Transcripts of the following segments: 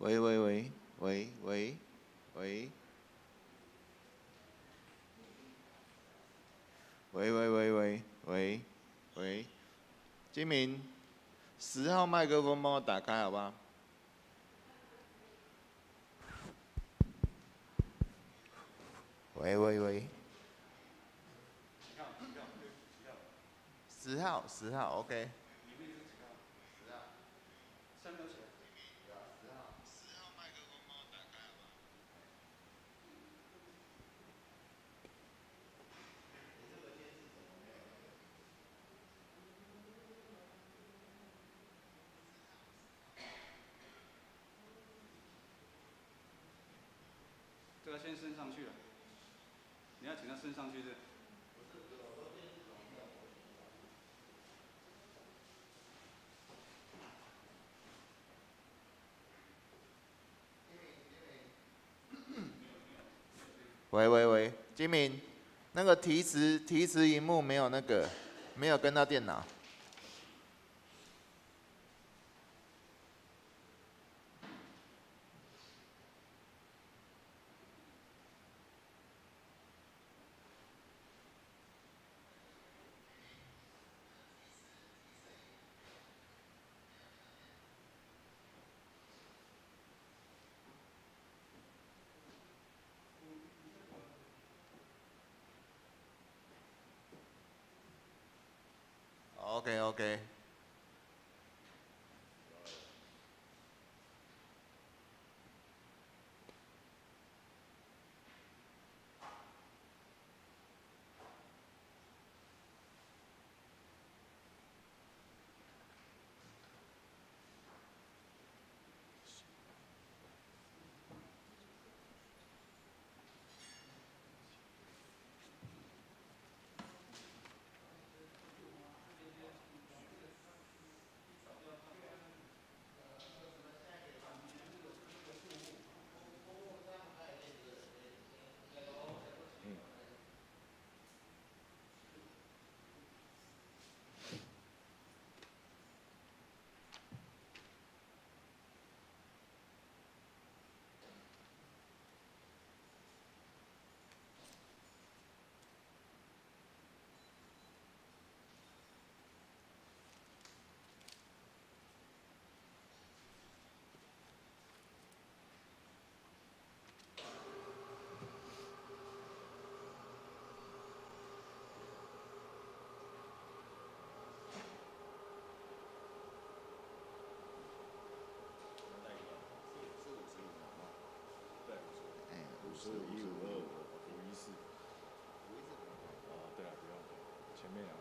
喂喂喂喂喂喂，喂喂喂喂喂喂，金明，10号麦克风帮我打开好不好？喂喂喂，十号十号，OK。三秒起来。 10号麦克风帮我打开好不好？这个先升上去了，你要请他升上去是？喂喂喂，金明，那个提词荧幕没有那个，没有跟到电脑。OK OK。四、152、514。哦，對了，不用，前面兩組。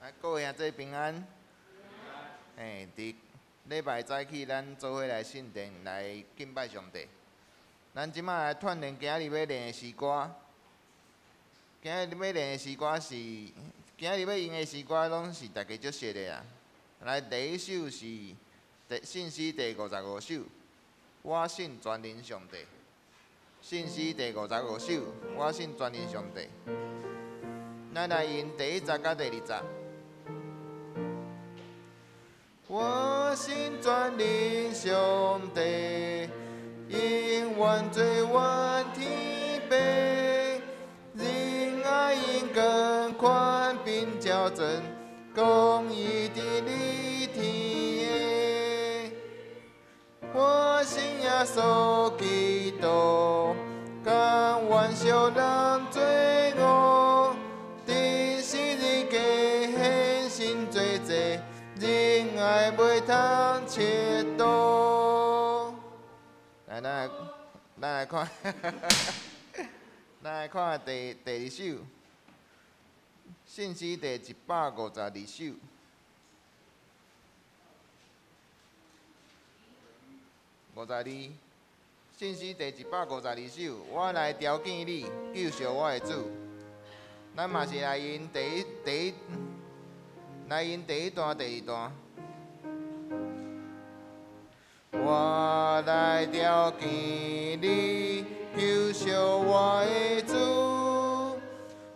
来，各位兄弟平安。嘿，伫礼拜早起，咱做伙来圣殿来敬拜上帝。咱这马来锻炼今日欲练的诗歌。今日欲练的诗歌是，今日欲用的诗歌，拢是大家足熟的啊。来，第一首是第信诗第55首，我信全能上帝。信诗第55首，我信全能上帝。咱来用第一节佮第二节。我信全能上帝，永远做阮天父，仁爱永更宽并矫正，公义伫你天的。我信耶稣基督，甘愿受人罪恶，伫十字架献身做祭。仁爱袂通切度。来，咱来看，咱来看第二首，信诗第152首。52，信诗第152首，我来朝见你，救赎我的主。咱嘛是来用第一第一。来用第一段，第二段。我来朝见你，救赎我的主，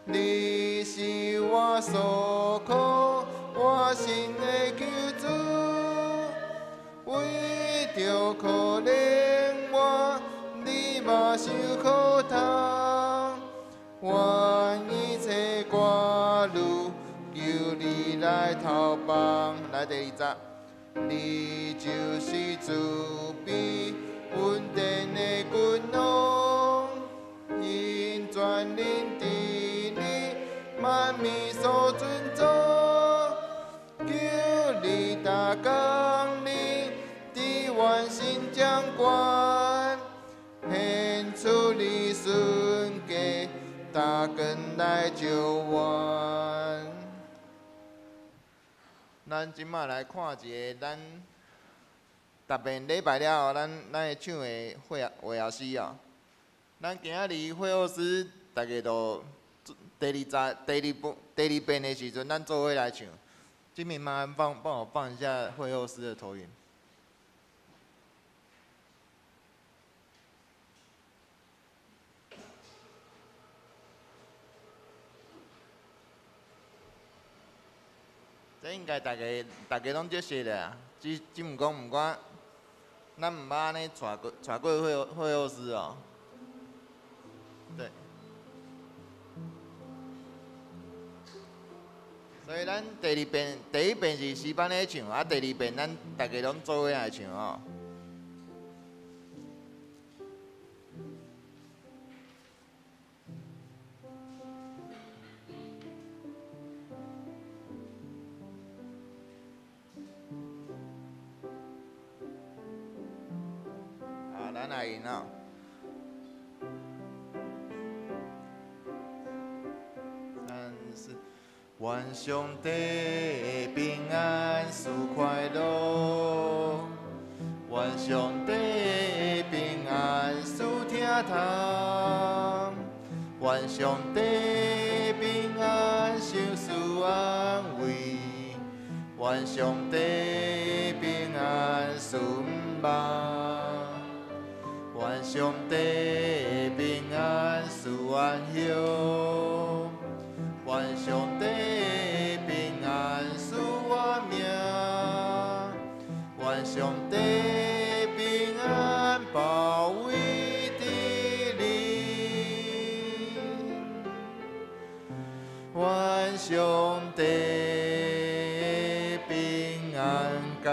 你是我所靠，我心的救主。为著可怜我，你嘛受苦痛，愿一切挂虑。求你来投放，来第二节，你就是慈悲恩典的君王，因全能伫你万民所尊崇，求你大降临，伫万神掌权，献出你顺家，大根来救阮。咱这马来看一个，咱逐遍礼拜了后，咱会唱的会后诗哦。咱今仔日会后诗，大家都第二节、第二部、第二遍的时阵，咱做伙来唱。金明麻烦帮我放一下会后诗的投影。这应该大家拢足熟的啊，只毋讲毋管，咱毋捌按呢带过会后诗哦。对。所以咱第二遍，第一遍是诗班咧唱，啊，第二遍咱大家拢做伙来唱哦。咱来用哦。三四，愿上帝平安赐快乐，愿上帝平安赐疼痛，愿上帝平安赏赐安慰，愿上帝平安赐望。愿上帝平安赐安息，愿上帝平安赐我命，愿上帝平安保卫伫你，愿上帝平安佮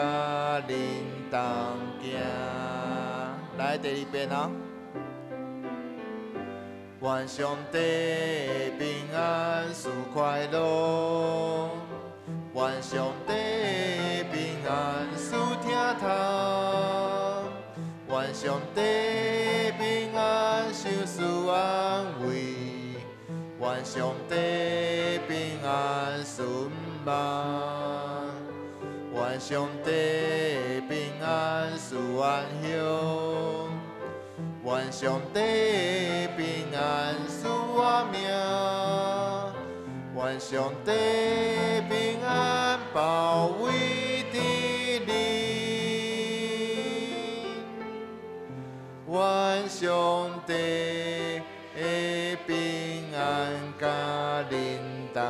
恁同行。来第二遍哦。愿上帝平安赐快乐，愿上帝平安赐疼痛，愿上帝平安赏赐安慰，愿上帝平安赐望，愿上帝平安赐安息，愿上帝平安赐我命，愿上帝平安保卫伫恁，愿上帝的平安佮恁同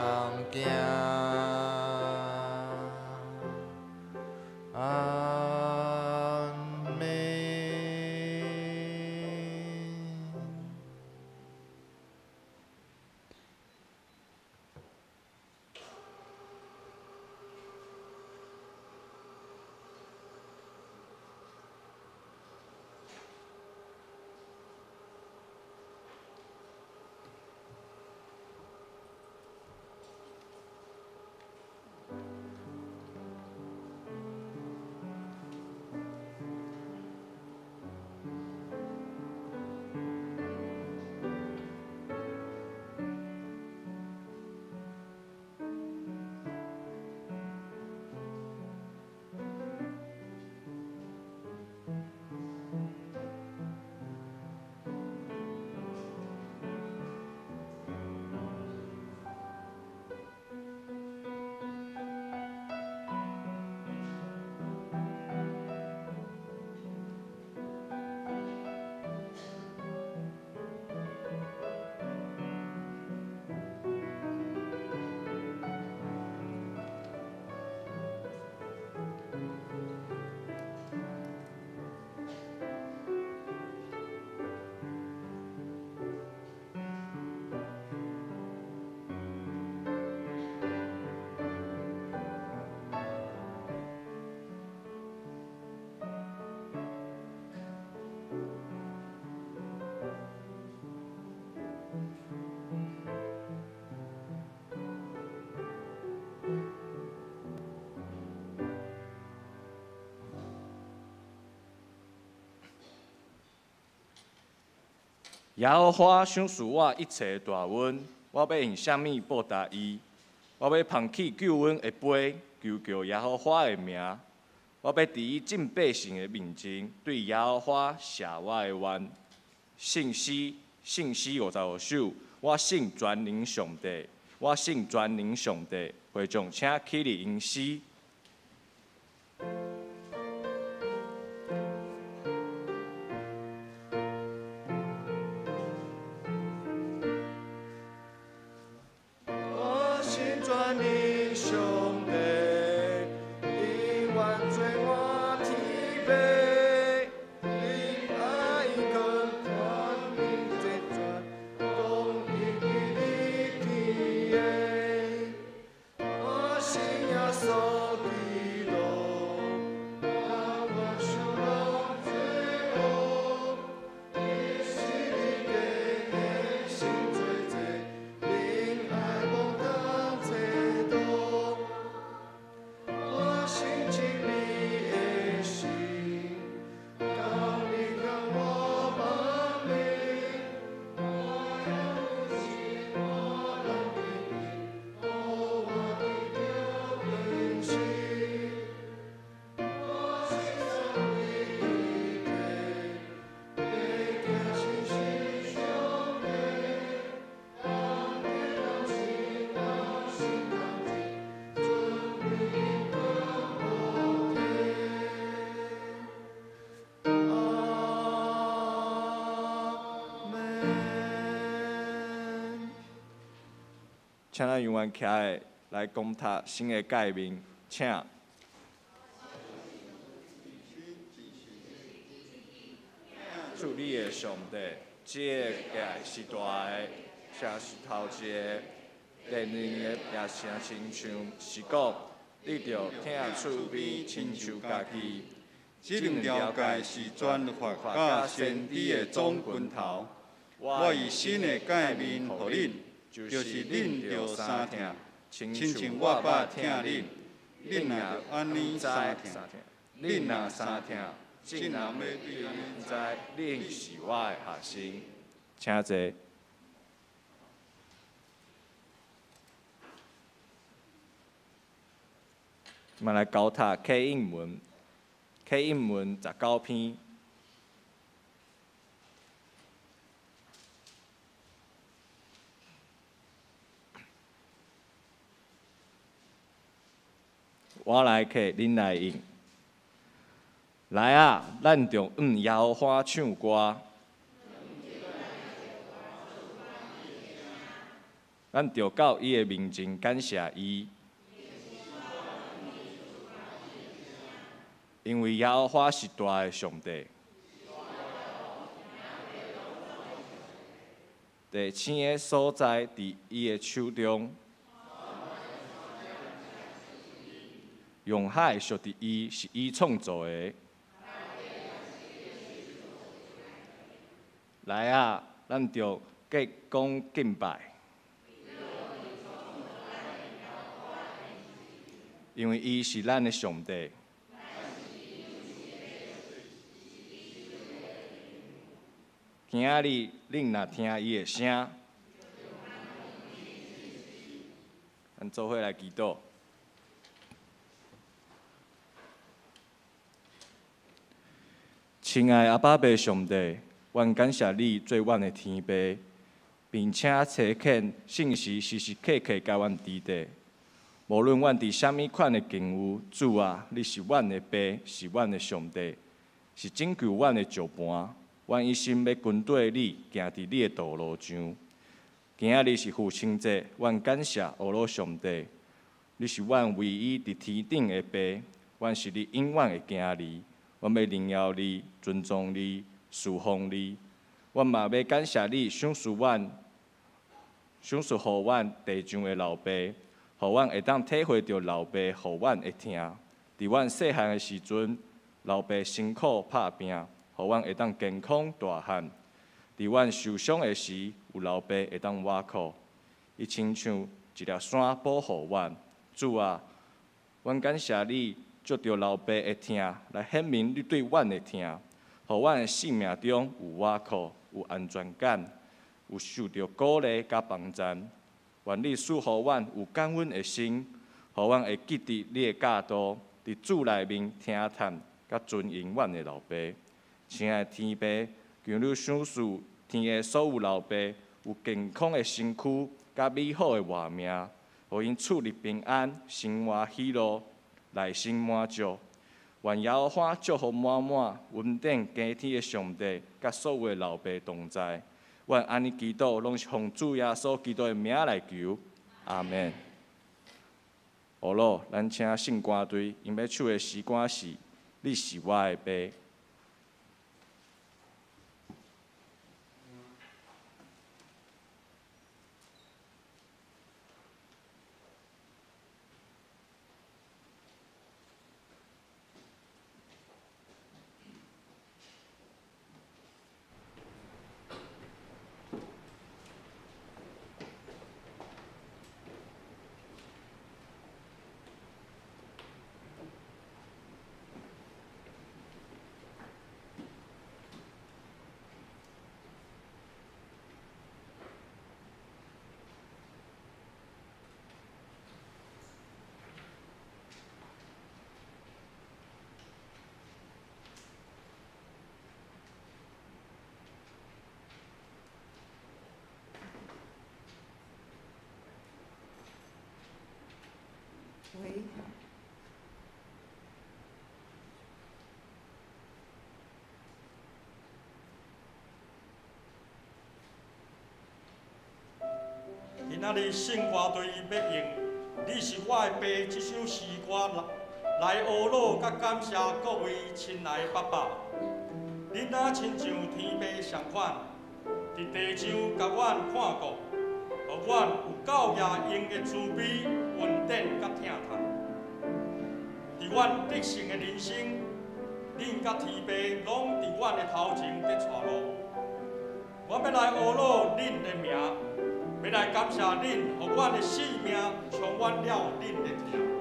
行。阿们。耶和华赏赐我一切大恩，我欲用啥物报答伊？我欲捧起救恩的杯，求告耶和华的名。我欲伫伊众百姓的面前，对耶和华谢我的愿。圣诗，圣诗55首，我信全能上帝，我信全能上帝。会众请起立吟诗。我信全能上帝，伊愿做我天父，仁爱跟宽仁这全，公义伫你天的。我信耶稣基督，我愿受拢罪恶，伊是你的献身罪祭，仁爱无当制度。我信真理的心，当你向我万民，我要信我人的我得着更新。我信三位一体，要行信实上帝，当天人心人心同一，尊荣永无天。阿们。请咱永远徛的来讲读新的诫命，请。主你的上帝，这个诫是大的，这是头一个，第二个也诚亲像是讲，你著疼厝边亲像家己。这两条诫是全律法佮先知的总根头。我以新的诫命予恁，就是恁著相疼，亲亲像我捌疼恁，恁也著按呢相疼。恁若相疼，众人欲对按呢知恁是我的学生。请坐。嘛來交讀啟應文，啟應文19篇。我來客，恁來應。來啊，咱著向耶和華唱歌。咱著到伊的面前感謝伊，因為耶和華是大的上帝。地聖的所在佇伊的手中。用海屬佇伊，是伊創造的。來啊，咱著結恭敬拜，因為伊是咱的上帝。今仔日恁若聽伊的聲，咱做伙來祈禱。親愛的阿爸父上帝，阮感謝你做阮的天父，並且差遣聖時時時刻刻共阮佇底。無論阮佇啥物款的境遇，主啊，你是阮的爸，是阮的上帝，是拯救阮的石磐。阮一心欲跟綴你，行佇你的道路上。今仔日是父親節，阮感謝阿羅上帝，你是阮唯一佇天頂的爸，阮是你永遠的囝兒。阮欲榮耀你，尊重你，侍奉你。阮嘛欲感謝你，賞賜阮，賞賜予阮地上的老爸，予阮會當體會著老爸予阮的疼。佇阮細漢的時陣，老爸辛苦拍拚，予阮會當健康大漢。佇阮受傷的時，有老爸會當倚靠，伊親像一粒山保護阮。主啊，阮感謝你。藉著老爸的疼來顯明你對阮的疼，予阮的生命中有倚靠、有安全感、有受著鼓勵佮幫贊。願你賜予阮有感恩的心，予阮會記得你的教導，佇主內面聽嘆佮尊榮阮的老爸。親愛的天父，求你賞賜天下所有老爸有健康的身軀佮美好的活命，予𪜶出入平安，生活喜樂。內心滿足，願耶和華祝福滿滿，雲頂加天的上帝，佮所有的老爸同在。阮按呢祈禱，攏是奉主耶穌基督的名來求，阿們。好囉，咱請聖歌隊，𪜶欲唱的詩歌是《你是我的爸》。喂。今仔日聖歌隊欲用《你是我的爸》這首詩歌來呵咾佮感謝各位親愛的爸爸。恁若親像天父相款，佇地上共阮看顧，予阮有夠額用的慈悲、恩典佮疼痛。佇阮得勝的人生，恁佮天父攏佇阮的頭前佇帶路。我欲來呵咾恁的名。欲來感謝恁，予阮的生命充滿了恁的疼。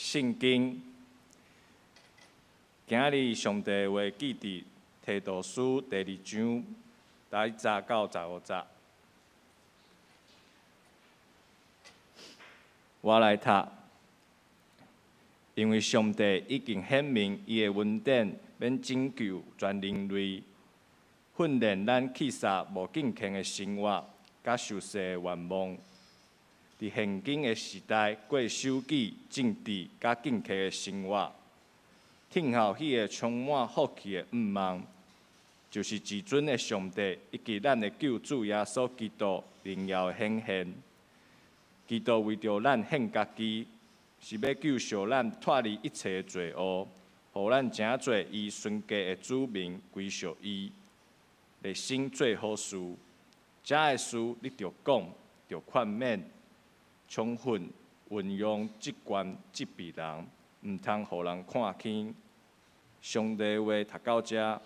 圣经，今日上帝的话记伫提多书第二章第一节到十五节。我来读，因为上帝已经显明伊的恩典，免拯救全人类，训练咱去煞无敬虔的生活，佮受洗的愿望。伫现今的时代，过守己、正直、佮敬虔的生活，听候彼个充满福气的向望，就是至尊的上帝以及咱的救主耶稣基督荣耀的显现。基督为著咱献家己，是欲救赎咱脱离一切的罪恶，予咱成做伊纯洁的子民，归属伊，热心做好事。这个事你著讲，著劝勉。充分运用职权责备人，毋通予人看轻。上帝话读到遮，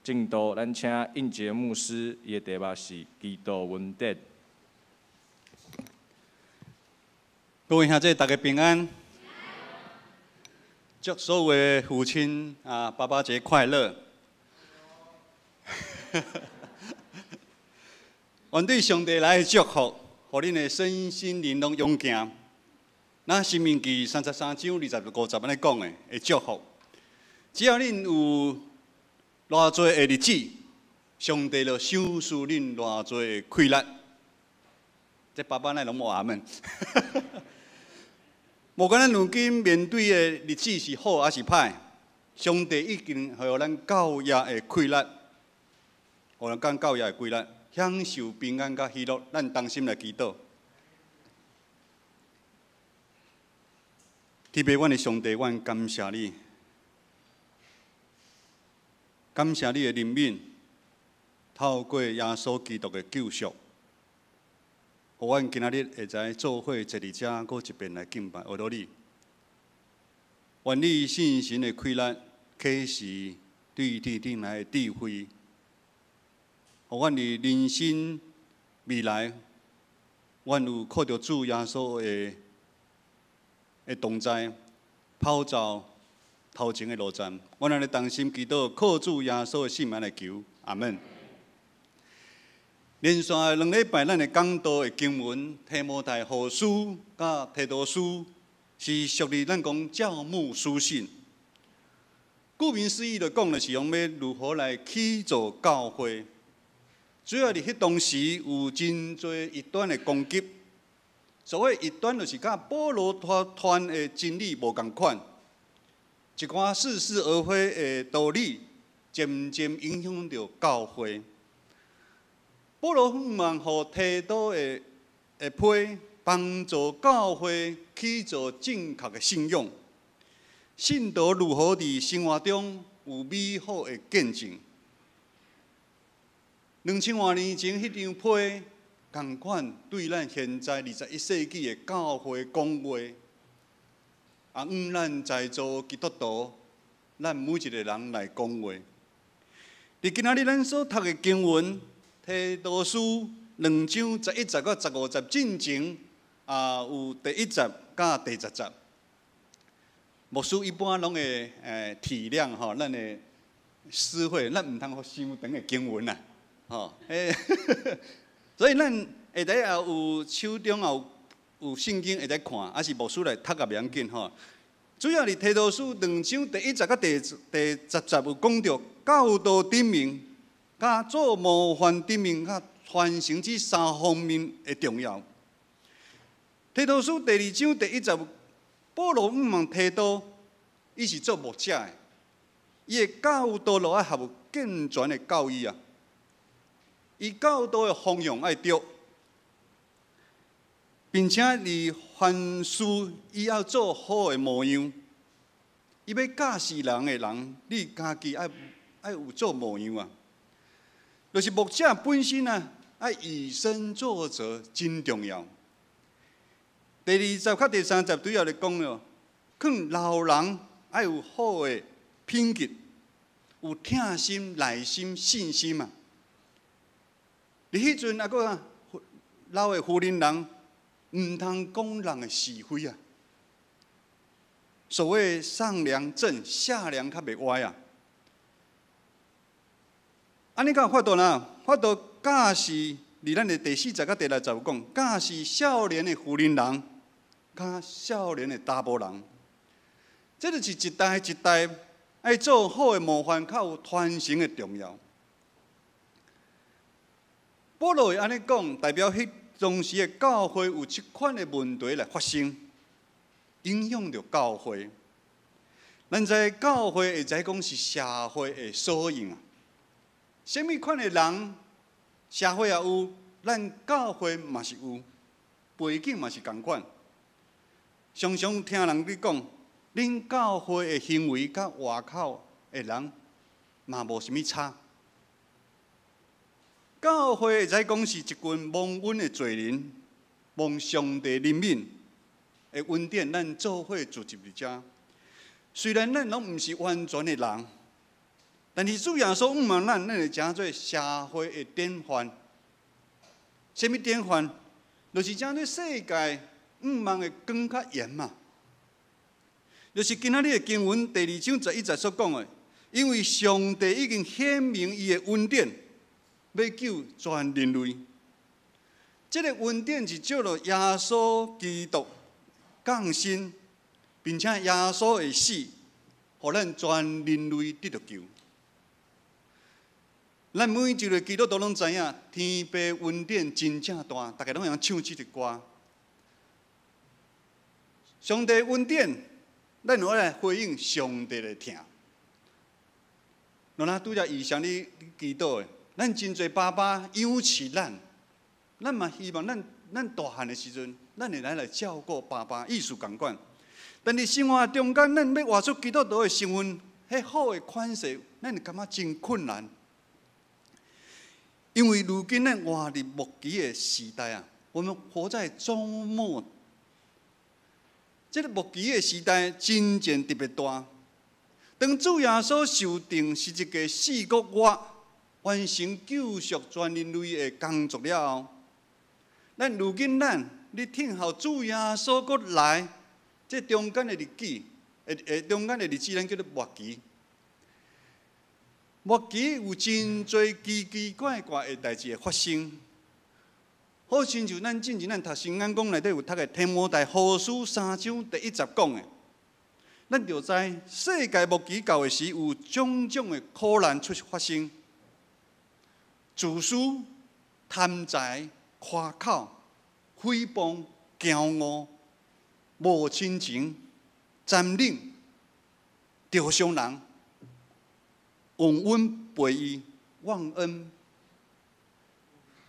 证道咱请应杰牧师，伊的题目是基督恩典。各位兄弟，大家平安。祝所有的父亲啊，爸爸节快乐！愿对上帝来祝福，予恁的身心灵拢勇健。咱申命记33章25节按呢讲的，会祝福。只要恁有偌济的日子，上帝就赏赐恁偌济的气力。这爸爸乃拢无阿门。无管咱如今面对的日子是好抑是歹，上帝已经予咱够额的气力，予咱够额的气力，享受平安佮喜乐。咱同心来祈祷。天父，阮的上帝，阮感谢你，感谢你的怜悯，透过耶稣基督的救赎，予阮今仔日会使做伙坐伫遮，阁一遍来敬拜阿罗你。愿你圣神的气力启示对天顶来的智慧，予阮伫人生未来，阮有靠著主耶稣的同在，跑走头前的路程。阮按呢同心祈祷，靠主耶稣的圣名来求，阿门。连续两礼拜，咱的讲道的经文，提摩太后书佮提多书，是属于咱讲教牧书信。顾名思义就讲的是讲欲如何来起造教会。主要伫彼当时有真济异端的攻击。所谓异端，就是佮保罗传的真理无仝款，一寡似是而非的道理，渐渐影响著教会。保罗向望予提多的批，帮助教会起造正确的信仰。信徒如何伫生活中有美好的见证？2000外年前彼张批，仝款对咱现在21世纪的教会讲话，啊，向咱在座基督徒，咱每一个人来讲话。伫今仔日咱所读的经文，提多书两章11节到15节进前，啊，有第一节佮第十节。牧师一般拢会体谅吼，咱的私会，咱毋通予伤长的经文啦，吼，所以咱下底也有手中也有圣经会使看，抑是牧师来读也袂要紧吼。主要伫提多书两章第一节佮第十节有讲著教导顶面，佮做模范顶面，佮传承这三方面的重要。提多书第二章第一节，保罗向望提多，伊是做牧者的，伊的教导路爱合健全的教义啊。伊教导的方向爱对，并且伫凡事伊要做好的模样。伊欲教示人的人，你家己爱有做模样啊。就是牧者本身啊，爱以身作则，真重要。第二节佮第三节主要咧讲了，劝老人爱有好的品格，有疼心、耐心、信心啊。伫彼阵啊，阁老的妇人人，毋通讲人的是非啊。所谓上梁正，下梁較袂歪啊。按呢敢有法度呢？法度教示佇咱的第四節佮第六節有講，教示少年的婦人人，佮少年的查埔人，這就是一代一代愛做好的模範，較有傳承的重要。保羅會按呢講，代表彼當時的教會有這款的問題來發生，影響著教會。咱知教會會使講是社會的縮影啊。啥物款的人，社會也有，咱教會嘛是有，背景嘛是仝款。常常聽人咧講，恁教會的行為佮外口的人嘛無啥物差。教會會使講是一群蒙恩的罪人，蒙上帝憐憫的恩典，咱做伙聚集佇遮。雖然咱攏毋是完全的人，但是主耶穌向望咱，咱會成做社會的典範。啥物典範？就是成做世界向望的光佮鹽嘛。就是今仔日的經文第二章十一節所講的，因為上帝已經顯明伊的恩典，欲救全人類。這个恩典是藉著耶穌基督降生，並且耶穌的死，予咱全人類得著救。咱每一个基督徒攏知影，天父恩典真正大，大家攏會曉唱這个歌。上帝恩典，咱有愛來回應上帝的疼。若拄才醫生你祈禱的，咱真濟爸爸養飼咱，咱嘛希望咱咱大漢的時陣，咱會來來照顧爸爸，意思仝款。但佇生活中間，咱欲活出基督徒的身份，彼好的款式，咱會感覺真困難。因為如今咱活佇末期的時代啊，我們活在終末。這个末期的時代真正特別大。當主耶穌受釘十字架四個月，完成救贖全人類的工作了後，咱如今咱咧等候主耶穌閣來，這中間的日子，中間的日子，咱叫做末期。末期有真濟奇奇怪怪的代誌會發生，好親像咱進前咱讀聖經講內底有讀的提摩太後書三章第一節講的，咱就知世界末期到的時，有種種的苦難出發生，自私、貪財、誇口、誹謗、驕傲、無親情、殘忍、著傷人。忘恩背義、忘恩，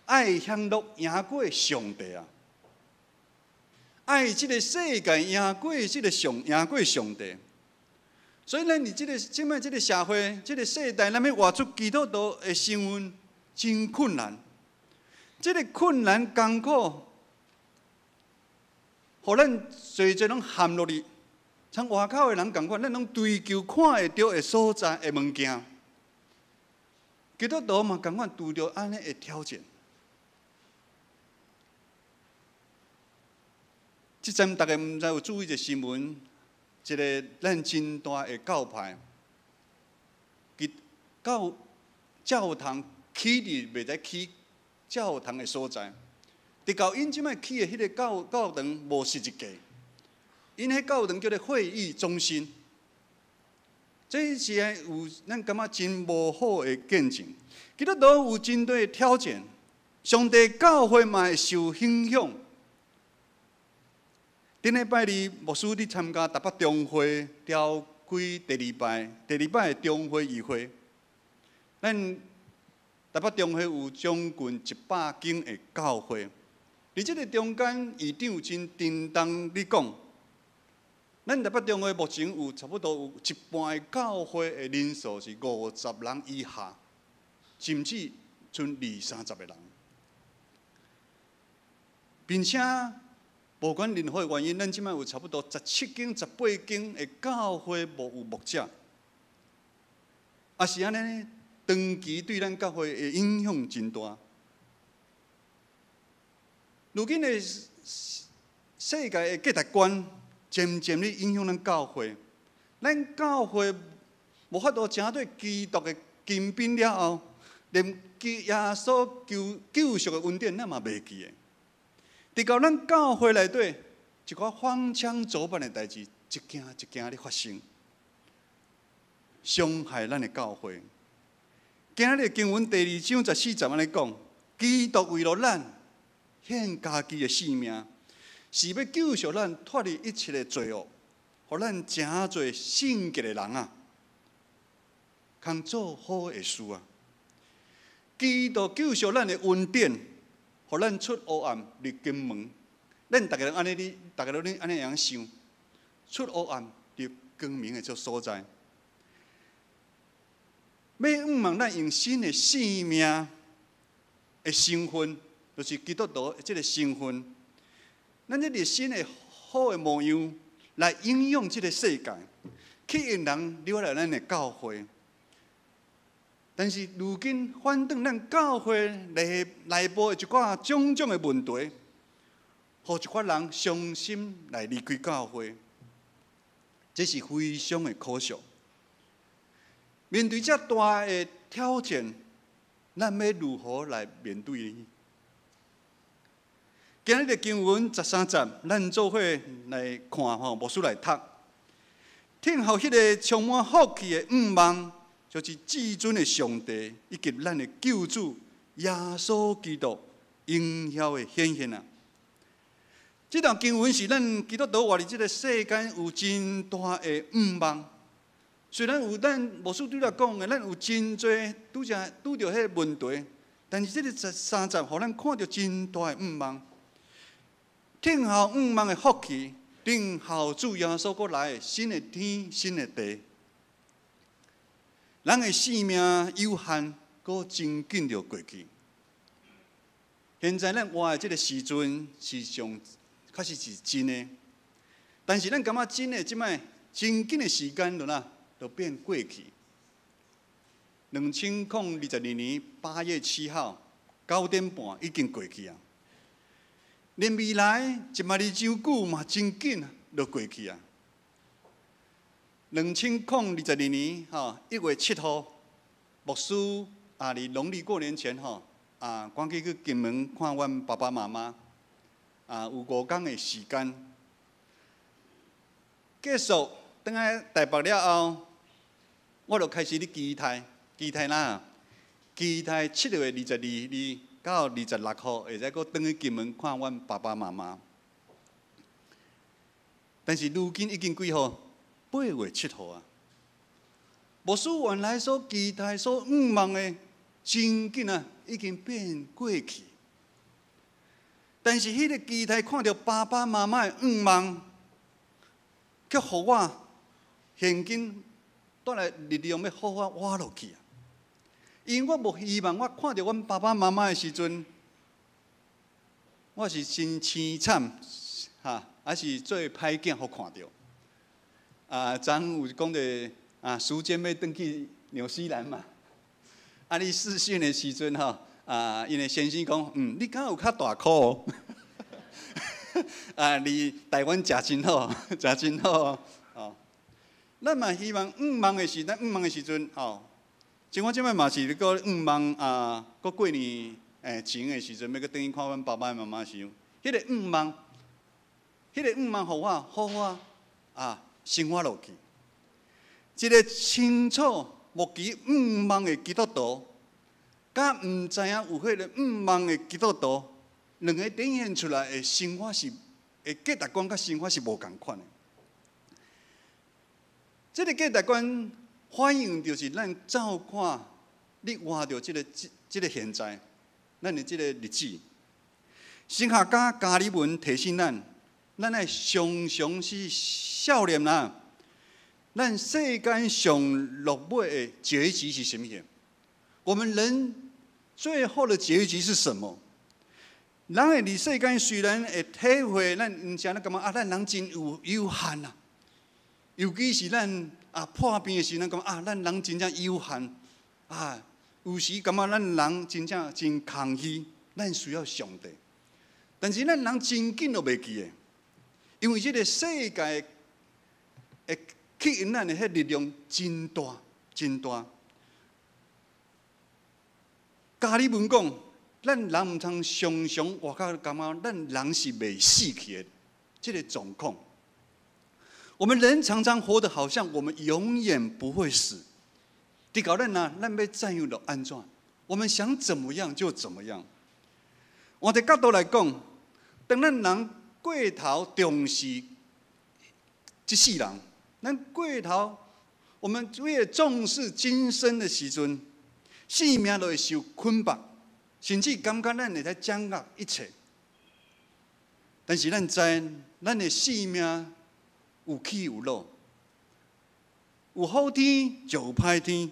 愛享樂贏過上帝啊！愛這个世界贏過這个上，贏過上帝。所以，咱佇這个這擺這个社會、這个世代，咱欲活出基督徒的身份，真困難。這个困難艱苦，予咱濟濟攏陷落去，像外口的人仝款，咱攏追求看會著的所在的物件。基督徒嘛，仝款拄著按呢的挑戰。這陣大家毋知有注意一个新聞，一个咱真大的教派，教教堂起佇袂使起教堂的所在，直到𪜶這擺起的彼个教教堂無十字架，𪜶彼教堂叫做會議中心。這是有咱感覺真無好的見證。基督徒有真濟的挑戰，上帝教會嘛會受影響。頂禮拜二，牧師佇參加台北中會召開第二擺、第二擺的中會議會。咱台北中會有將近一百間的教會，佇這个中間，議長真叮當咧講，咱台北中會目前有差不多有一半的教會的人數是五十人以下，甚至賰二三十个人，並且無管任何原因，咱這擺有差不多十七間、十八間的教會無有牧者，也是按呢，長期對咱教會的影響真大。如今的世界的價值觀，漸漸咧影響咱教會。咱教會無法度成做基督的金賓了後，連耶穌救贖的恩典，咱嘛袂記得。直到咱教會內底一寡荒腔走板的代誌，一件一件咧發生，傷害咱的教會。今仔日經文第二章十四節按呢講，基督為著咱獻家己的性命，是欲救贖咱脫離一切的罪惡，予咱成做聖潔的人啊，通做好的事啊。基督救贖咱的恩典，予咱出黑暗入光明。咱逐家攏按呢，你逐家攏你按呢樣想，出黑暗入光明的這所在。欲向望咱用新的生命的身份，就是基督徒這个身份，咱這個新的好的模樣來影響這个世界，吸引人入來咱的教會。但是如今反轉咱教會內部的一寡種種的問題，予一寡人傷心來離開教會，這是非常的可惜。面對這大的挑戰，咱欲如何來面對呢？今日的經文十三節，咱做伙來看吼，牧師來讀。聽候彼个充滿福氣的向望，就是至尊的上帝以及咱的救主耶穌基督榮耀的顯現啊！這段經文是咱基督徒活佇這个世間有真大的向望。雖然有咱牧師拄才講的，咱有真濟拄才拄著彼个問題，但是這个十三節，予咱看著真大的向望。聽候向望的福氣，等候主耶穌閣來的新的天、新的地。人的生命有限，閣真緊就過去。現在咱活的這个時陣是上確實是真的，但是咱感覺真的這擺真緊的時間就哪就變過去。2022年8月7號9點半已經過去啊！連未來1萬年久嘛真緊就過去啊！2022年1月7號，牧師啊，佇農曆過年前吼啊，趕緊去金門看阮爸爸媽媽啊，有5工的時間。結束，轉來台北了後，我就開始咧期待，期待哪？期待7月22日到26號，會使閣轉去金門看阮爸爸媽媽。但是如今已經幾號？8月7號啊！牧師原來所期待、所向望的，真緊啊，已經變過去。但是彼个期待看著爸爸媽媽的向望，卻予我現今帶來力量，欲好好活落去啊！因為我無希望，我看著阮爸爸媽媽的時陣，我是真凄慘，哈，還是做歹囝予看著。啊，昨昏有講著啊，時間欲轉去紐西蘭嘛？啊，你視訊的時陣吼，啊，𪜶的先生講，你敢有較大箍？啊，佇台灣食真好，食真好哦。咱嘛希望向望的時，咱向望的時陣吼，像我這擺嘛是閣向望啊，閣過年前的時陣，欲閣轉去看阮爸爸媽媽時，彼个向望，彼个向望，予我好好啊生活落去。一个清楚目前向望的基督徒，佮毋知影有彼个向望的基督徒，兩个展現出來的生活是，的價值觀佮生活是無仝款的。這个價值觀反映就是咱照看你活著這個現在，咱的這个日子。神學家加爾文提醒咱，咱愛常常是少年人。咱世間上落尾的結局是啥物？我們人最後的結局是什麼？人會佇世間雖然會體會，咱毋是按呢感覺啊，咱人真有限啊。尤其是咱啊破病的時，咱感覺啊，咱人真正有限啊。有時感覺咱人真正真空虛，咱需要上帝。但是咱人真緊就袂記得，因為這个世界會吸引咱的彼力量真大，真大。加爾文講，咱人毋通常常活到感覺咱人是袂死去的這个狀況。我們人常常活得好像我們永遠不會死。直到咱啊，咱欲怎樣就按怎，我們想怎麼樣就怎麼樣。換個角度來講，當咱人過頭重視這世人，咱過頭，我們越重視今生的時陣，性命就會受捆綁，甚至感覺咱會使掌握一切。但是咱知，咱的性命有起有落，有好天就有歹天，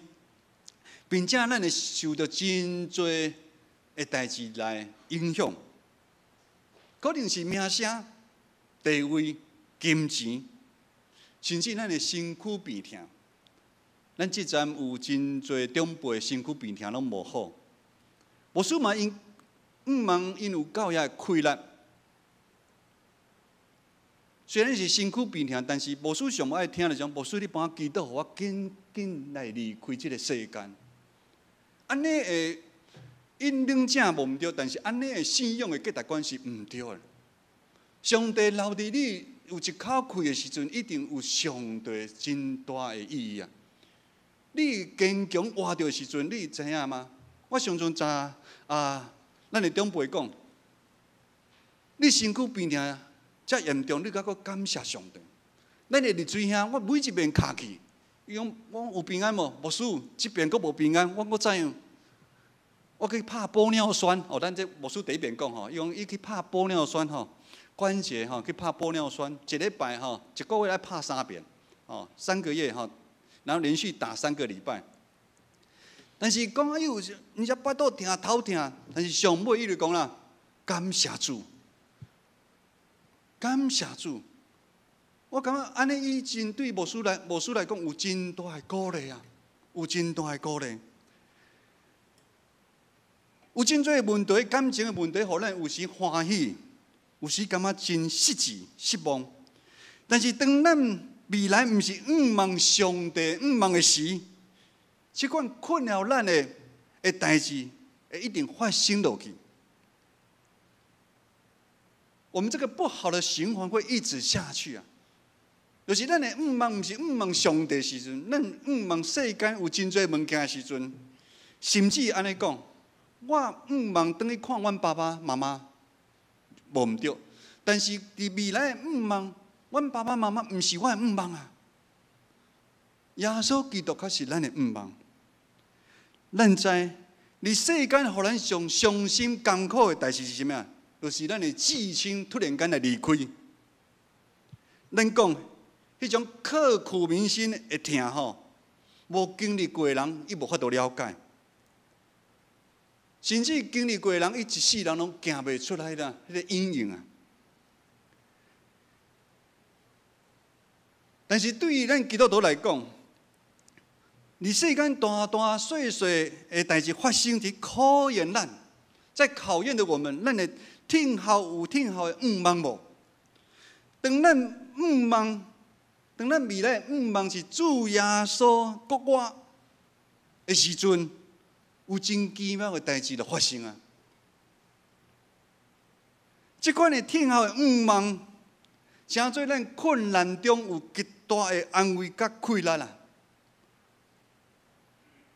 並且咱會受著真濟的代誌來影響，可能是名聲、地位、金錢，甚至咱的身軀病痛。咱這陣有真濟長輩身軀病痛攏無好，牧師嘛𪜶向望𪜶有夠遐氣力。雖然是身軀病痛，但是牧師上愛聽的講，牧師你幫我祈禱，予我緊緊來離開這个世間。按呢的引領者無毋對，但是按呢的信仰的價值觀是毋對的。上帝留佇你有一口氣的時陣，一定有上帝真大的意義啊！你堅強活著的時陣，你知影嗎？我常常知啊，咱的長輩講，你身軀病痛遮嚴重，你閣閣感謝上帝。咱的麗水兄，我每一遍敲去，伊講我有平安無？牧師，這邊閣無平安，我閣怎樣？我去拍玻尿酸，哦，咱這牧師第一遍講吼，伊講伊去拍玻尿酸吼，關節吼去拍玻尿酸，一禮拜吼，一個月愛拍三遍，哦，3個月吼，然後連續打3個禮拜。但是講伊有時，毋是腹肚疼、頭疼，但是上尾伊就講啦，感謝主，感謝主。我感覺按呢，伊真對牧師來講有真大的鼓勵啊，有真大的鼓勵。有真濟問題，感情的問題，予咱有時歡喜，有時感覺真失志、失望。但是當咱未來毋是向望上帝、向望的時，這款困擾咱的代誌會一定發生落去。我們這個不好的循環會一直下去啊！就是咱的向望，毋是向望上帝時陣，咱向望世間有真濟物件的時陣，甚至按呢講，我向望轉去看阮爸爸媽媽，無毋對。但是佇未來的向望，阮爸爸媽媽毋是我的向望啊！耶穌基督才是咱的向望。咱知，佇世間予咱上傷心艱苦的代誌是啥物啊？就是咱的至親突然間來離開。咱講，彼種刻骨銘心的疼吼，無經歷過的人，伊無法度了解。甚至經歷過的人，伊一世人攏行袂出來啦，彼個陰影啊。但是對於咱基督徒來講，佇世間大大細細的代誌發生，佇考驗咱，在考驗著我們，咱的聽候有聽候的向望無？當咱向望，當咱未來向望是主耶穌復活的時陣，有真奇妙的代誌就發生啊！這款的聽候的向望，成做咱困難中有極大的安慰佮氣力啦。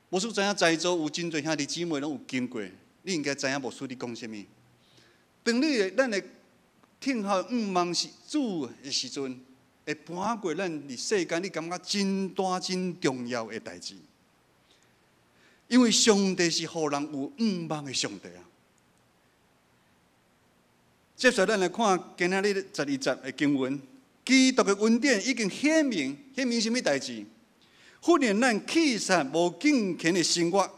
牧師知影在座有真濟兄弟姊妹攏有經過，你應該知影牧師咧講啥物。當你的咱的聽候向望是主的時陣，會搬過咱佇世間，你感覺真大真重要的代誌。因為上帝是予人有向望的上帝啊。接下來咱來看今仔日12節的經文，基督的恩典已經顯明，顯明啥物代誌？訓練咱棄殺無敬虔的生活，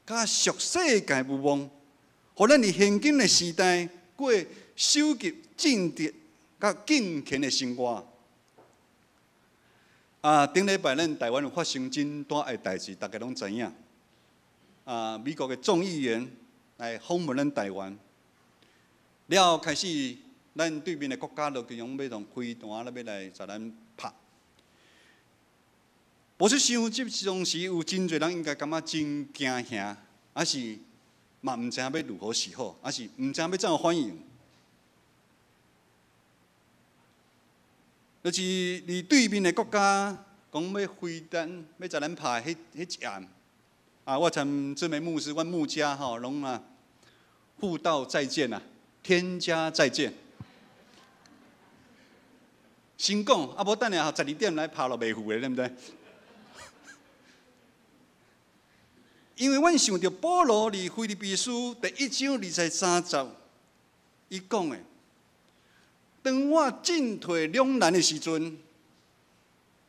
佮屬世界欲望，予咱佇現今的時代過守急正直、佮敬虔的生活。啊，頂禮拜咱台灣有發生真大的代誌，大家攏知影。啊，美國的眾議員來訪問咱台灣，了後開始咱對面的國家就用欲用飛彈咧欲來共咱拍。無說想這當時有真濟人應該感覺真驚嚇，抑是嘛毋知影欲如何是好，抑是毋知影欲怎反應。就是佇對面的國家講欲飛彈欲共咱拍彼一暗，啊，我參這枚牧師，阮牧家吼攏啊，輔道再見啊，天家再見。先講，啊無等下12點來拍落袂赴的，對毋對？因為阮想著保羅佇腓立比書第一章23節，伊講的，當我進退兩難的時陣，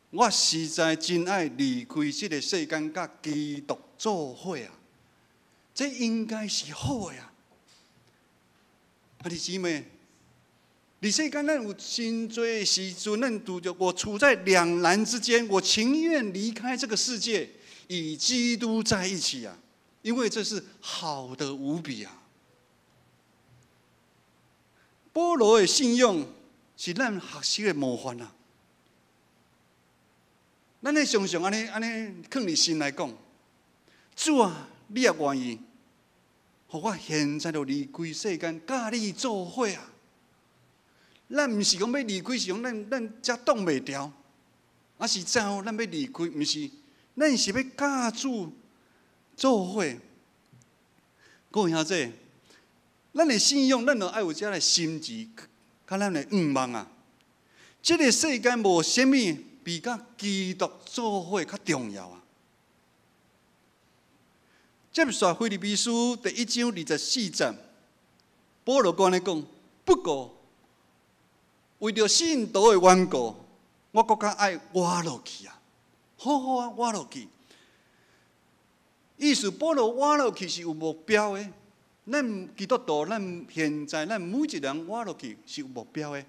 我實在真愛離開這个世間，佮基督做伙啊！這應該是好的啊！兄弟姊妹，佇世間咱有真濟時陣，咱拄著我處在兩難之間，我情願離開這個世界，與基督在一起啊！因為這是好的無比啊！保羅的信仰是咱學習的模範啊！咱咧常常按呢按呢，囥佇心內講：主啊，你若願意，予我現在就離開世間，佮你做伙啊！咱毋是講欲離開，是講咱咱遮擋袂牢，抑是怎樣？咱欲離開，毋是，咱是欲佮主做伙。各位兄弟，咱的信仰，咱著愛有這个心志，佮咱的願望啊！這个世間無啥物比佮基督做伙較重要啊！接續腓立比書第一章24節，保羅閣按呢講：不過為著信徒的緣故，我閣較愛活落去啊！好好啊，活落去。意思保羅活落去是有目標的。咱基督徒，咱現在咱每一人活落去是有目標的。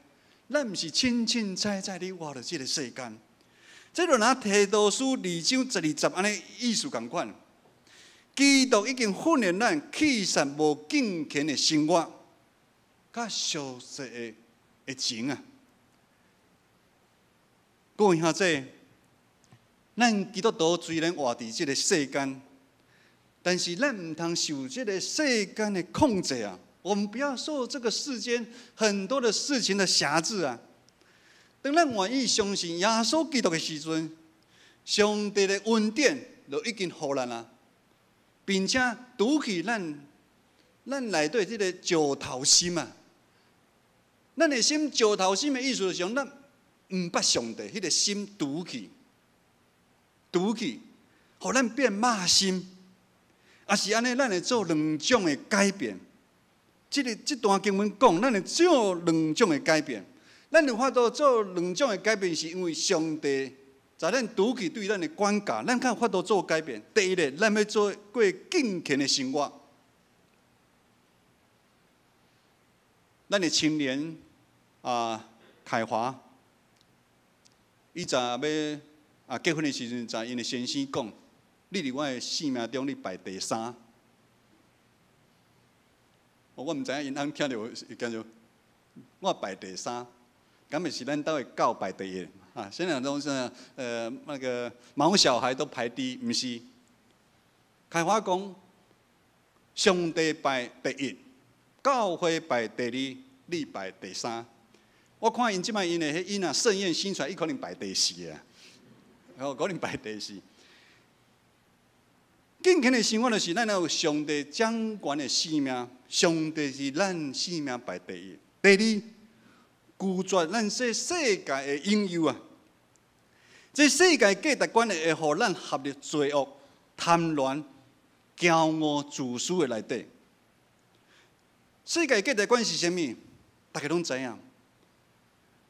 咱毋是凊凊彩彩咧活佇這个世間。這就若提多書二章12節按呢意思仝款。基督已經訓練咱棄殺無敬虔的生活，佮俗世的的情啊。各位兄弟，咱基督徒雖然活佇這个世間，但是咱毋通受這个世間的控制啊！我們不要受這個世間很多的事情的轄制啊！當咱願意相信耶穌基督的時陣，上帝的恩典就已經予咱啊，並且除去咱咱內底這個石頭心啊！咱的心石頭心的意思就是講，咱毋捌上帝，彼个心除去，除去，予咱變肉心，抑是按呢，咱會做兩種的改變。這个這段經文講，咱會做兩種的改變。咱有法度做兩種的改變，是因為上帝共咱除去對咱的管教，咱較有法度做改變。第一个，咱欲做過敬虔的生活。咱的青年啊，凱華，伊在欲啊結婚的時陣，在𪜶的先生講：你佇我的生命中，你排第三。我毋知影𪜶翁聽著會感覺，我排第三，敢會是咱兜的狗排第一啊？現在攏是那個毛小孩都排第一，毋是。開華講，上帝排第一，教會排第二，你排第三。我看𪜶這擺𪜶的彼囡仔盛宴生出來，伊可能排第四啊，哦，可能排第四。敬虔的生活就是咱有上帝掌權的生命，上帝是咱生命排第一。第二，拒絕咱這世界的引誘啊！這世界價值觀會予咱陷入罪惡、貪婪、驕傲、自私的內底。世界價值觀是啥物？大家攏知影。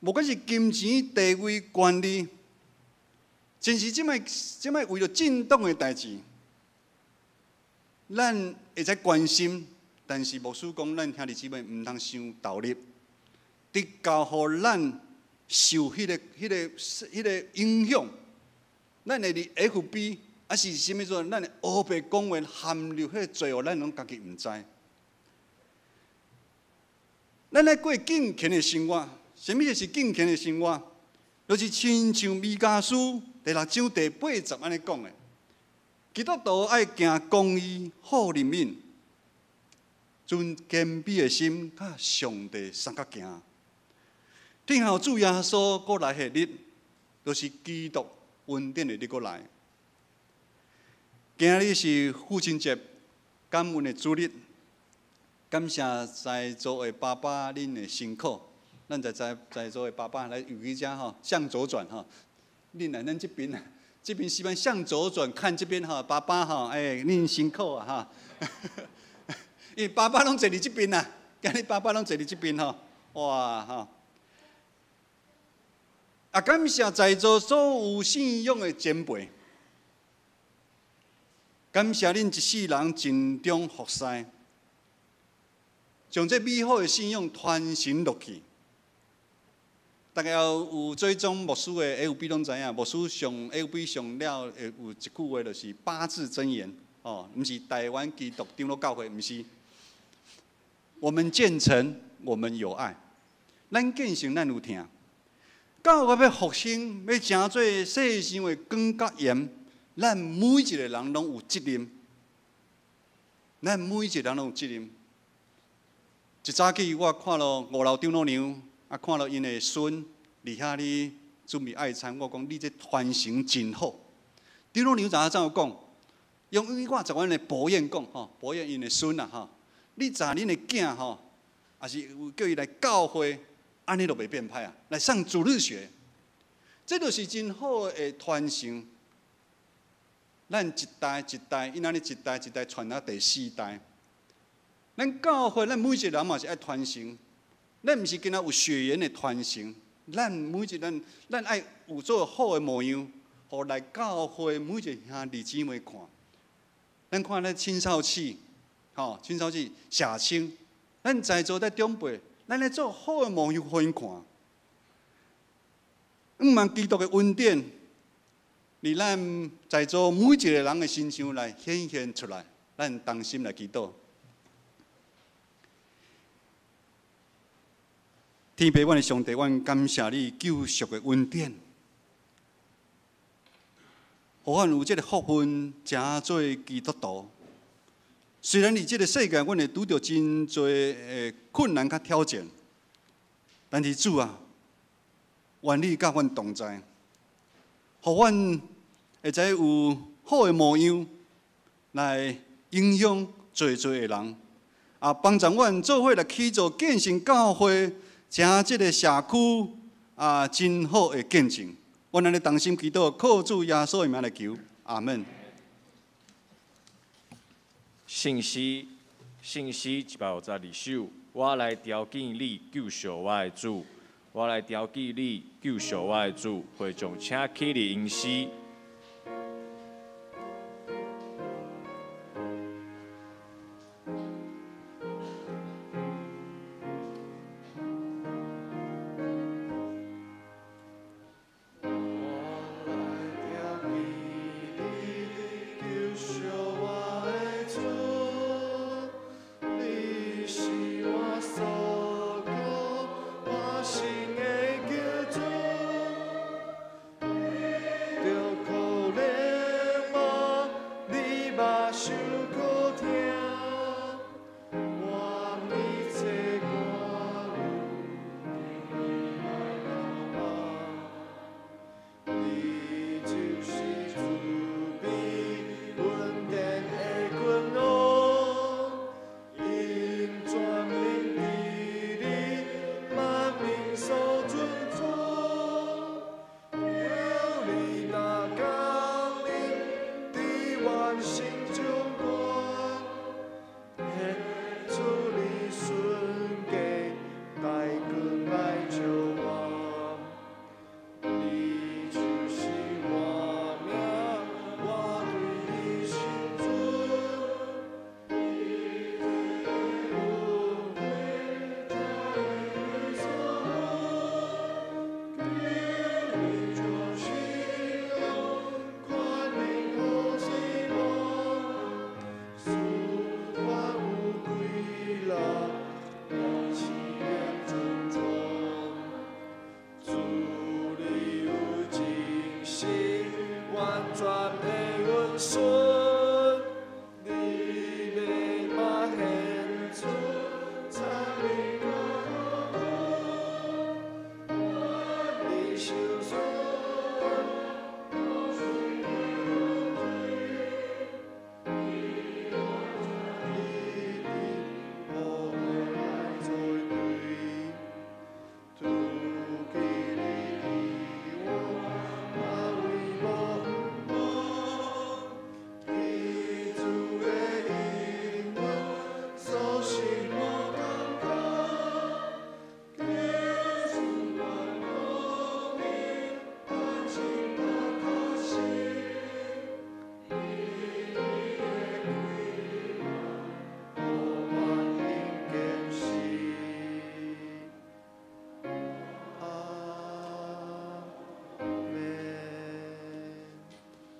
無管是金錢、地位、權力，真是這擺這擺為著正當的代誌。咱會使關心，但是牧師講，咱兄弟姊妹毋通傷投入，直到予咱受彼个、彼个、彼个影響，咱會佇 FB，抑是啥物做，咱會烏白講話陷入彼个罪惡，咱攏家己毋知。咱愛過敬虔的生活。啥物是敬虔的生活？就是親像彌迦書第六章第八節按呢講的。基督徒愛行公義、好憐憫、存謙卑的心，佮上帝相佮行。等候主耶穌閣來彼日，就是基督恩典的日閣來。今日是父親節，感恩的主日，感謝在座的爸爸恁的辛苦。咱在座的爸爸來有去遮吼，向左轉吼。恁來咱這邊啊，這邊是按向左轉看這邊吼，爸爸吼，欸，恁辛苦啊哈。因為爸爸攏坐佇這邊啊，今日爸爸攏坐佇這邊吼，哇吼。啊，感謝在座所有信仰的前輩，感謝恁一世人盡忠服侍，將這美好的信仰傳承落去。大家有追蹤牧師的 FB 攏知影，牧師上 FB 上了會有一句話，就是八字真言哦，毋是台灣基督長老教會，毋是。我們虔誠，我們有愛，咱虔誠，咱有疼。教會欲復興，欲成做世上的光佮鹽，咱每一個人攏有責任。咱每一個人攏有責任。一早起我看著五樓長老娘。啊，看著𪜶的孫佇遐咧準備愛餐，我講你這傳承真好。長老娘怎怎講？用我十阮的博彦講吼，博彦𪜶的孫啊吼，你查恁的囝吼，也是有叫伊來教會，按呢就袂變歹啊，來上主日學，這就是真好的傳承。咱一代一代，𪜶按呢一代一代傳到第四代。咱教會，咱每一個人嘛是愛傳承。咱毋是干焦有血緣的傳承，咱每一個人，咱愛有做好的模樣，予來教會每一個兄弟姊妹看。咱看咱青少期，吼，青少期社青，咱在座的長輩，咱來做好的模樣，予𪜶看。向望基督的恩典，佇咱在座每一個人的身上來顯現出來，咱同心來祈禱。天父，阮的上帝，阮感謝你救贖的恩典，予阮有這个福分，成做基督徒。雖然佇這个世界，阮會拄著真濟的困難佮挑戰，但是主啊，願你佮阮同在，予阮會使有好的模樣來影響濟濟的人，啊，幫助阮做伙來起造建成教會。成這个社區啊，真好的見證。阮按呢同心祈禱，靠主耶穌的名來求，阿門。聖詩，聖詩152首，我來朝見你，救贖我的主。我來朝見你，救贖我的主。會眾請起立吟詩。的阮孙，你欲嘛献出赞美歌你受损。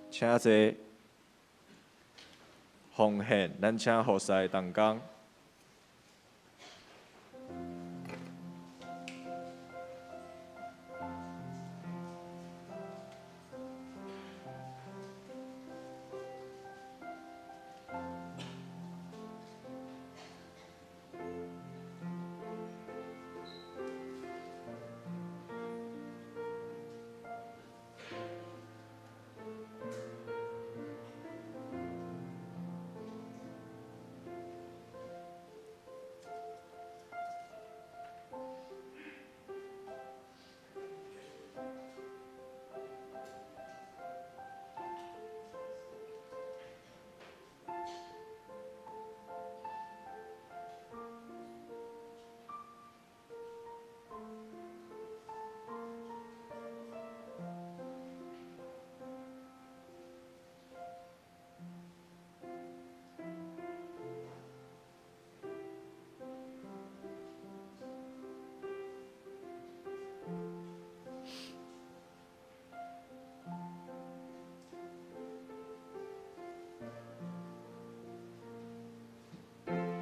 请坐。奉献，咱请服侍同工。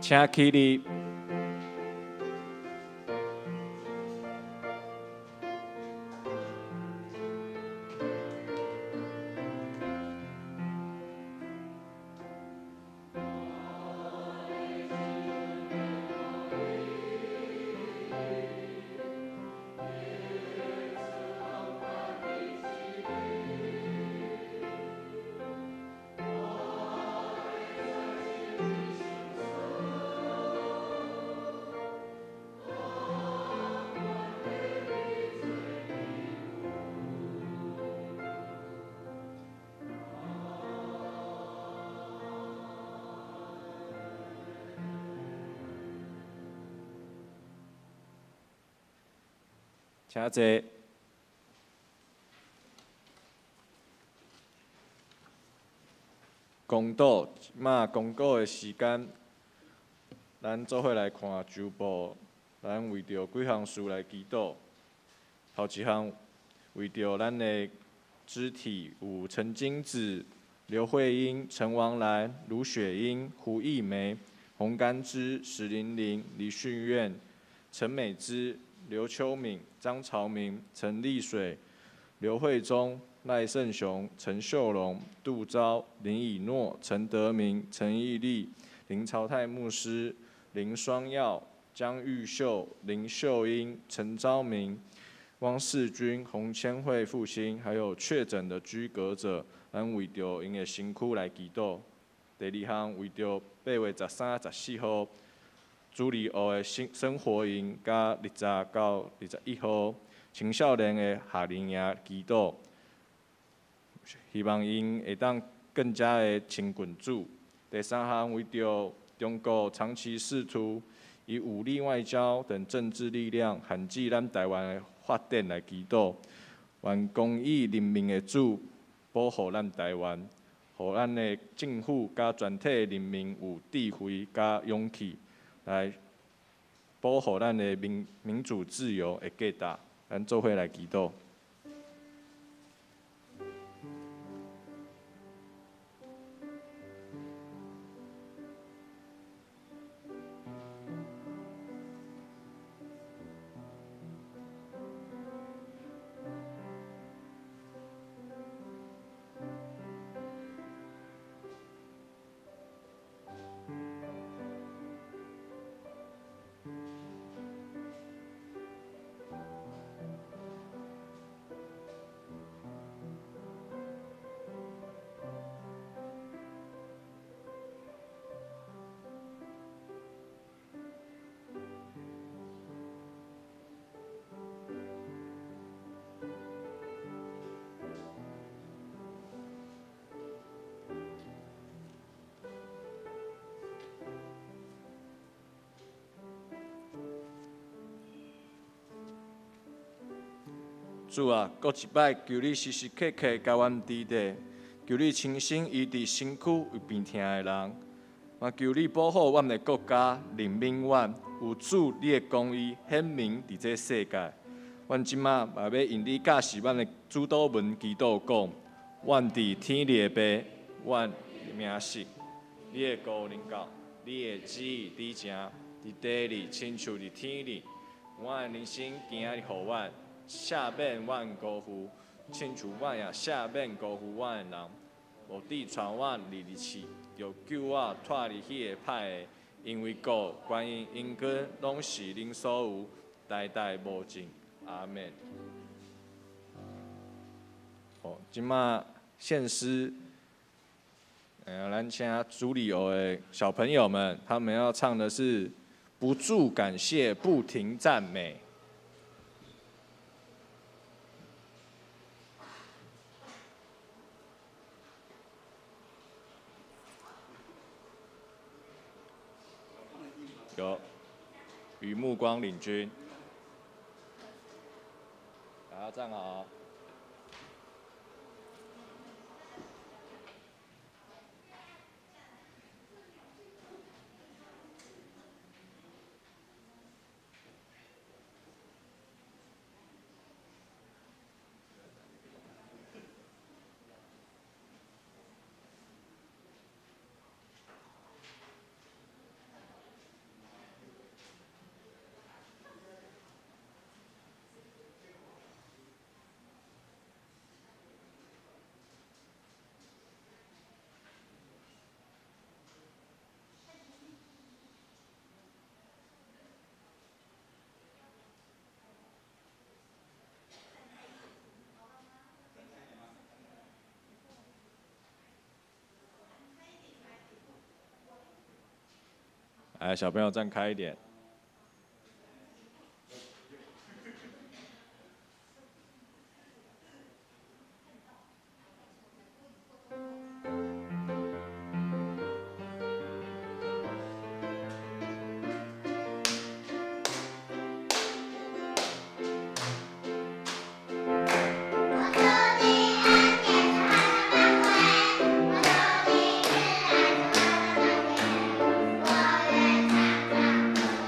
请起立。请坐。公道，这马公告的时间，咱做伙来看周报。咱为著几项事来祈祷。头一项，为著咱的肢体有陈金子、刘慧英、陈王兰、卢雪英、胡义梅、洪甘之、石玲玲、李训苑、陈美芝、刘秋敏、张朝明、陈丽水、刘慧忠、赖胜雄、陈秀荣、杜昭、林以诺、陈德明、陈义利、林朝泰牧师、林双耀、江玉秀、林秀英、陈昭明、汪世军、洪千惠父亲，还有确诊的居隔者，咱为著𪜶的身躯来祈祷。第二项，为著8月13、14号主礼学的生活营，佮20到21号青少年的夏令营祈祷，希望𪜶会当更加的亲近主。第三项，为著中国长期试图以武力外交等政治力量限制咱台湾的发展来祈祷，愿公义人民的主保护咱台湾，予咱的政府佮全体人民有智慧佮勇气来保护咱的民主自由的价值。咱做伙来祈祷。主啊，閣一擺求你時時刻刻共阮佇咧，求你親身醫治身軀有病疼的人，嘛求你保護阮的國家，憐憫阮，有主你的公義顯明佇這世界。阮這馬嘛欲用你教示阮的主禱文祈禱講，阮佇天裡的父，阮名聖，你的國臨到，你的旨意佇成，佇地裡親像佇天裡。阮的人生今仔日予阮，赦免阮辜負，親像阮也赦免辜負阮的人。無致帶阮入去試，著救我脫離彼個歹的，因為國、權勢、榮光，攏是恁所有，代代無盡。阿們。好，這馬獻詩，咱請主禮學的小朋友們，他們要唱的是《不住感謝，不停讚美》。有，與目光領軍，大家站好。來，小朋友站開一點。我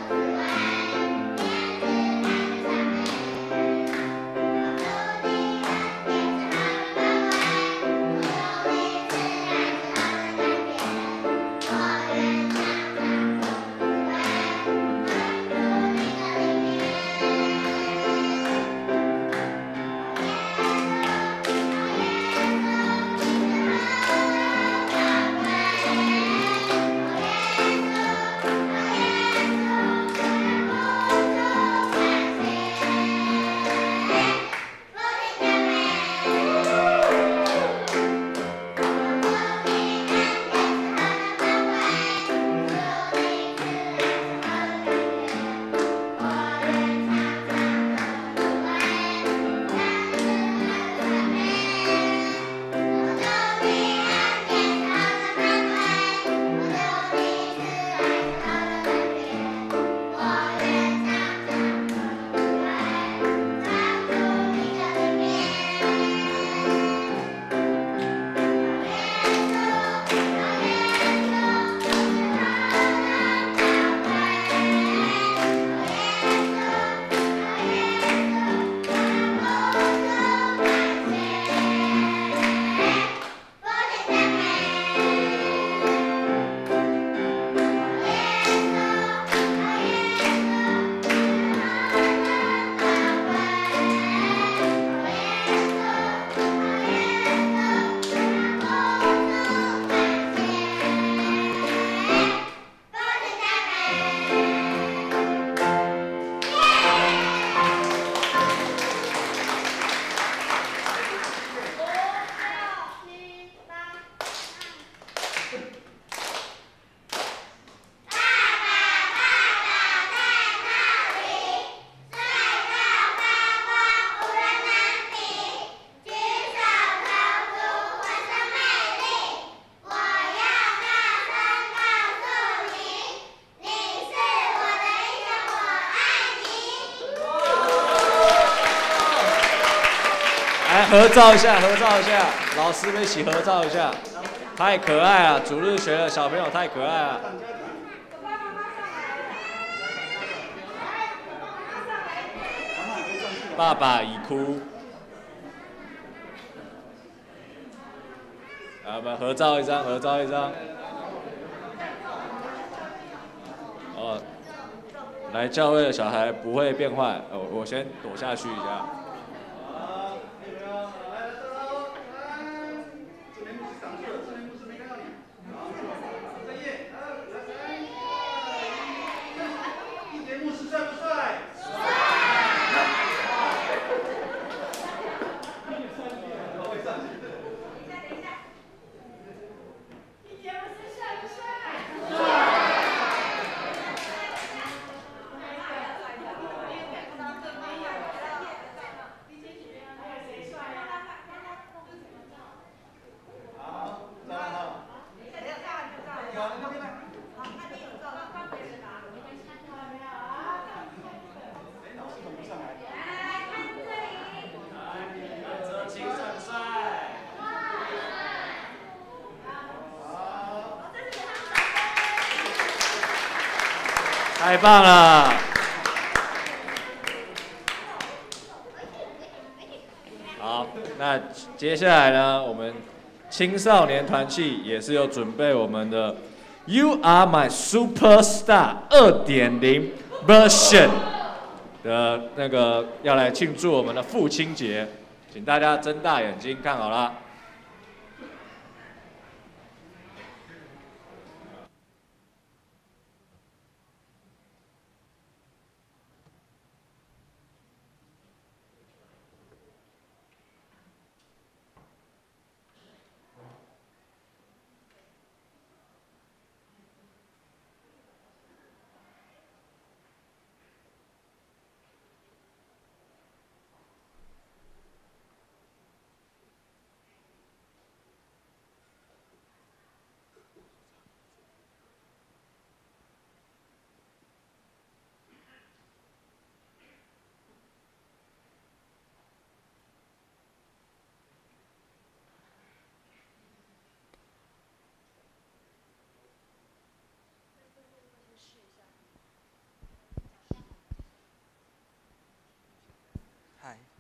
来合照一下，合照一下，老师们一起合照一下，太可爱了，主日学的小朋友太可爱了。爸爸已哭。来，我们合照一张，合照一张。哦，来教会的小孩不会变坏。哦，我先躲下去一下。太棒了！好，那接下来呢，我们青少年团契也是有准备我们的 You Are My Superstar 2.0 Version 的那个要来庆祝我们的父亲节，请大家睁大眼睛看好了。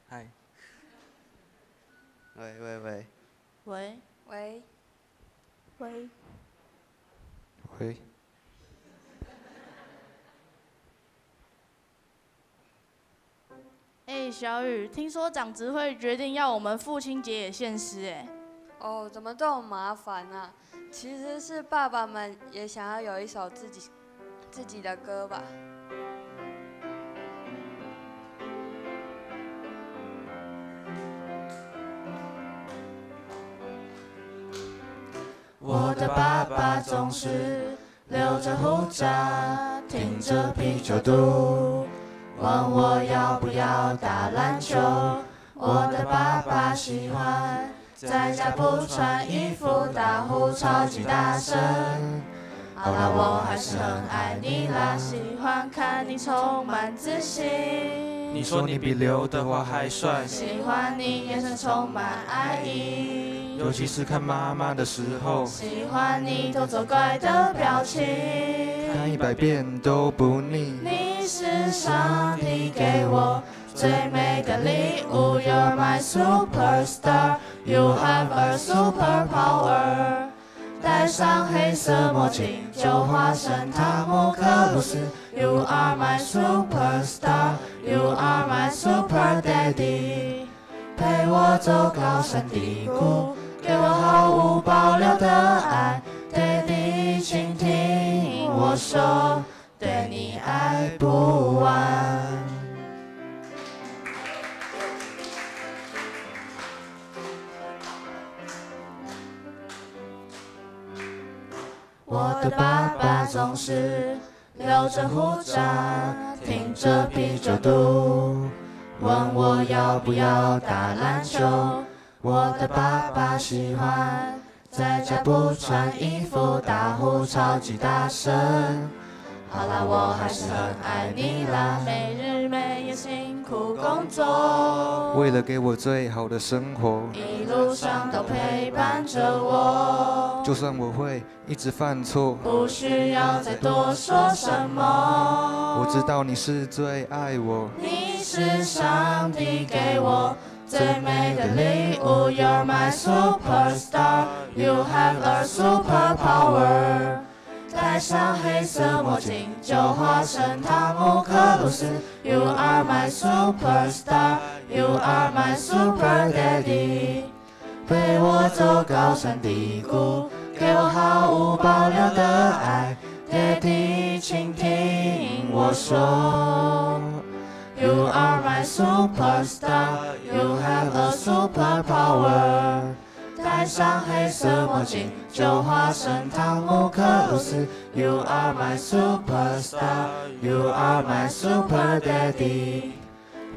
嗨，喂喂喂，喂喂喂喂。欸，小雨，听说长执会决定要我们父亲节也限时，哎。哦，怎么这么麻烦啊？其实是爸爸们也想要有一首自己的歌吧。我的爸爸总是留着胡渣，挺着啤酒肚，问我要不要打篮球。我的爸爸喜欢在家不穿衣服，大呼超级大声。好啦，我还是很爱你啦，喜欢看你充满自信。你说你比刘德华还帅，喜欢你眼神充满爱意，尤其是看妈妈的时候，喜欢你偷作怪的表情，看100遍都不腻。你是上帝给我最美的礼物 ，You're my superstar, you have a super power。戴上黑色墨镜就化身汤姆克鲁斯 ，You are my superstar, you are my super daddy。陪我走高山低谷，给我毫无保留的爱，Daddy，请听我说，对你爱不完。我的爸爸总是留着胡渣，挺着啤酒肚，问我要不要打篮球。我的爸爸喜欢在家不穿衣服，大呼超级大声。好啦，我还是很爱你啦。每日每夜辛苦工作，为了给我最好的生活，一路上都陪伴着我。就算我会一直犯错，不需要再多说什么。我知道你是最爱我，你是上帝给我最美的礼物。You're my superstar, you have a super power。戴上黑色墨镜就化身汤姆克鲁斯。You are my superstar, you are my super daddy。陪我走高山低谷，给我毫无保留的爱。Daddy，请听我说。You are my superstar, you have a super power。戴上黑色墨镜就化身汤姆克鲁斯。You are my superstar, you are my super daddy。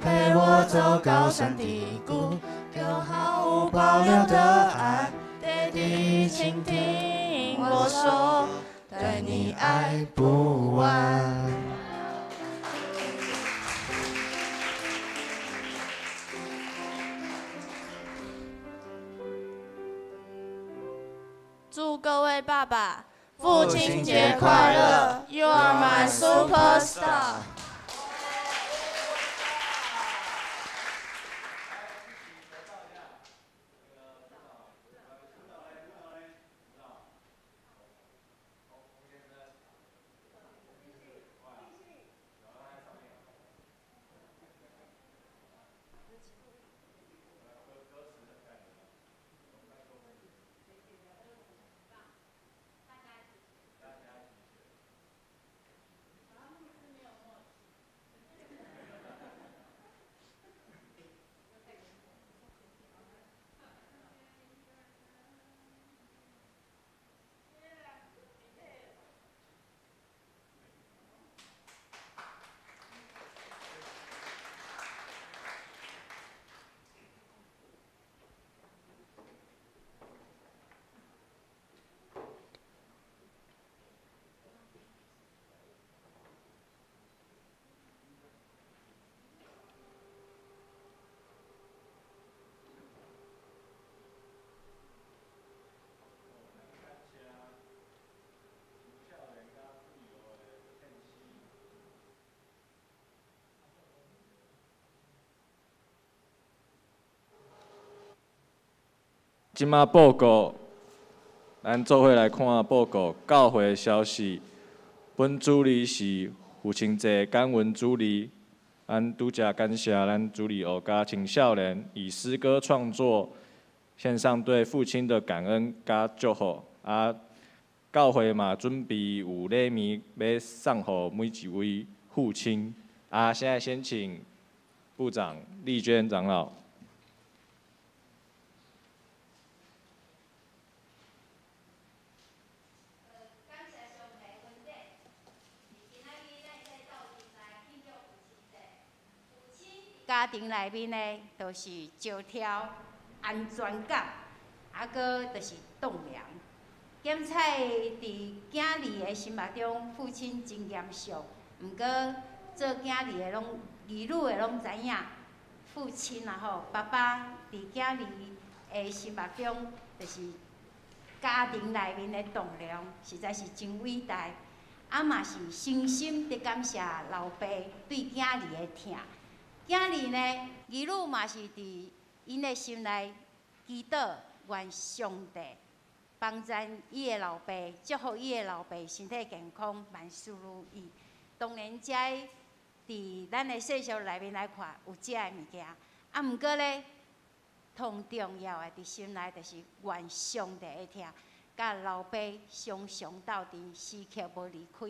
陪我走高山低谷，给我毫无保留的爱。Daddy，请听我说，对你爱不完。祝各位爸爸父亲节快乐！You are my superstar。这马报告，咱做伙来看报告教会消息。本主日是父亲节感恩主日，咱拄则感谢咱主日学佮青少年以诗歌创作献上对父亲的感恩佮祝福。啊，教会嘛准备有礼物欲送予每一位父亲。啊，现在先请部长丽娟长老。家庭内面呢，就是石条、安全感，啊，阁就是栋梁。检采伫囝儿的心目中，父亲真严肃，毋过做囝儿的拢，儿女的拢知影，父亲啊吼，爸爸伫囝儿的心目中，就是家庭内面的栋梁，实在是真伟大。啊，嘛是深深的感谢老爸对囝儿的疼。囝儿呢，儿女嘛是伫𪜶的心内祈祷，愿上帝帮助伊的老爸，祝福伊的老爸身体健康，万事如意。当然，这伫咱的世俗内面来看，有这个物件。啊，毋过咧，上重要的伫心内就是愿上帝的疼，佮老爸常常斗阵，时刻无离开。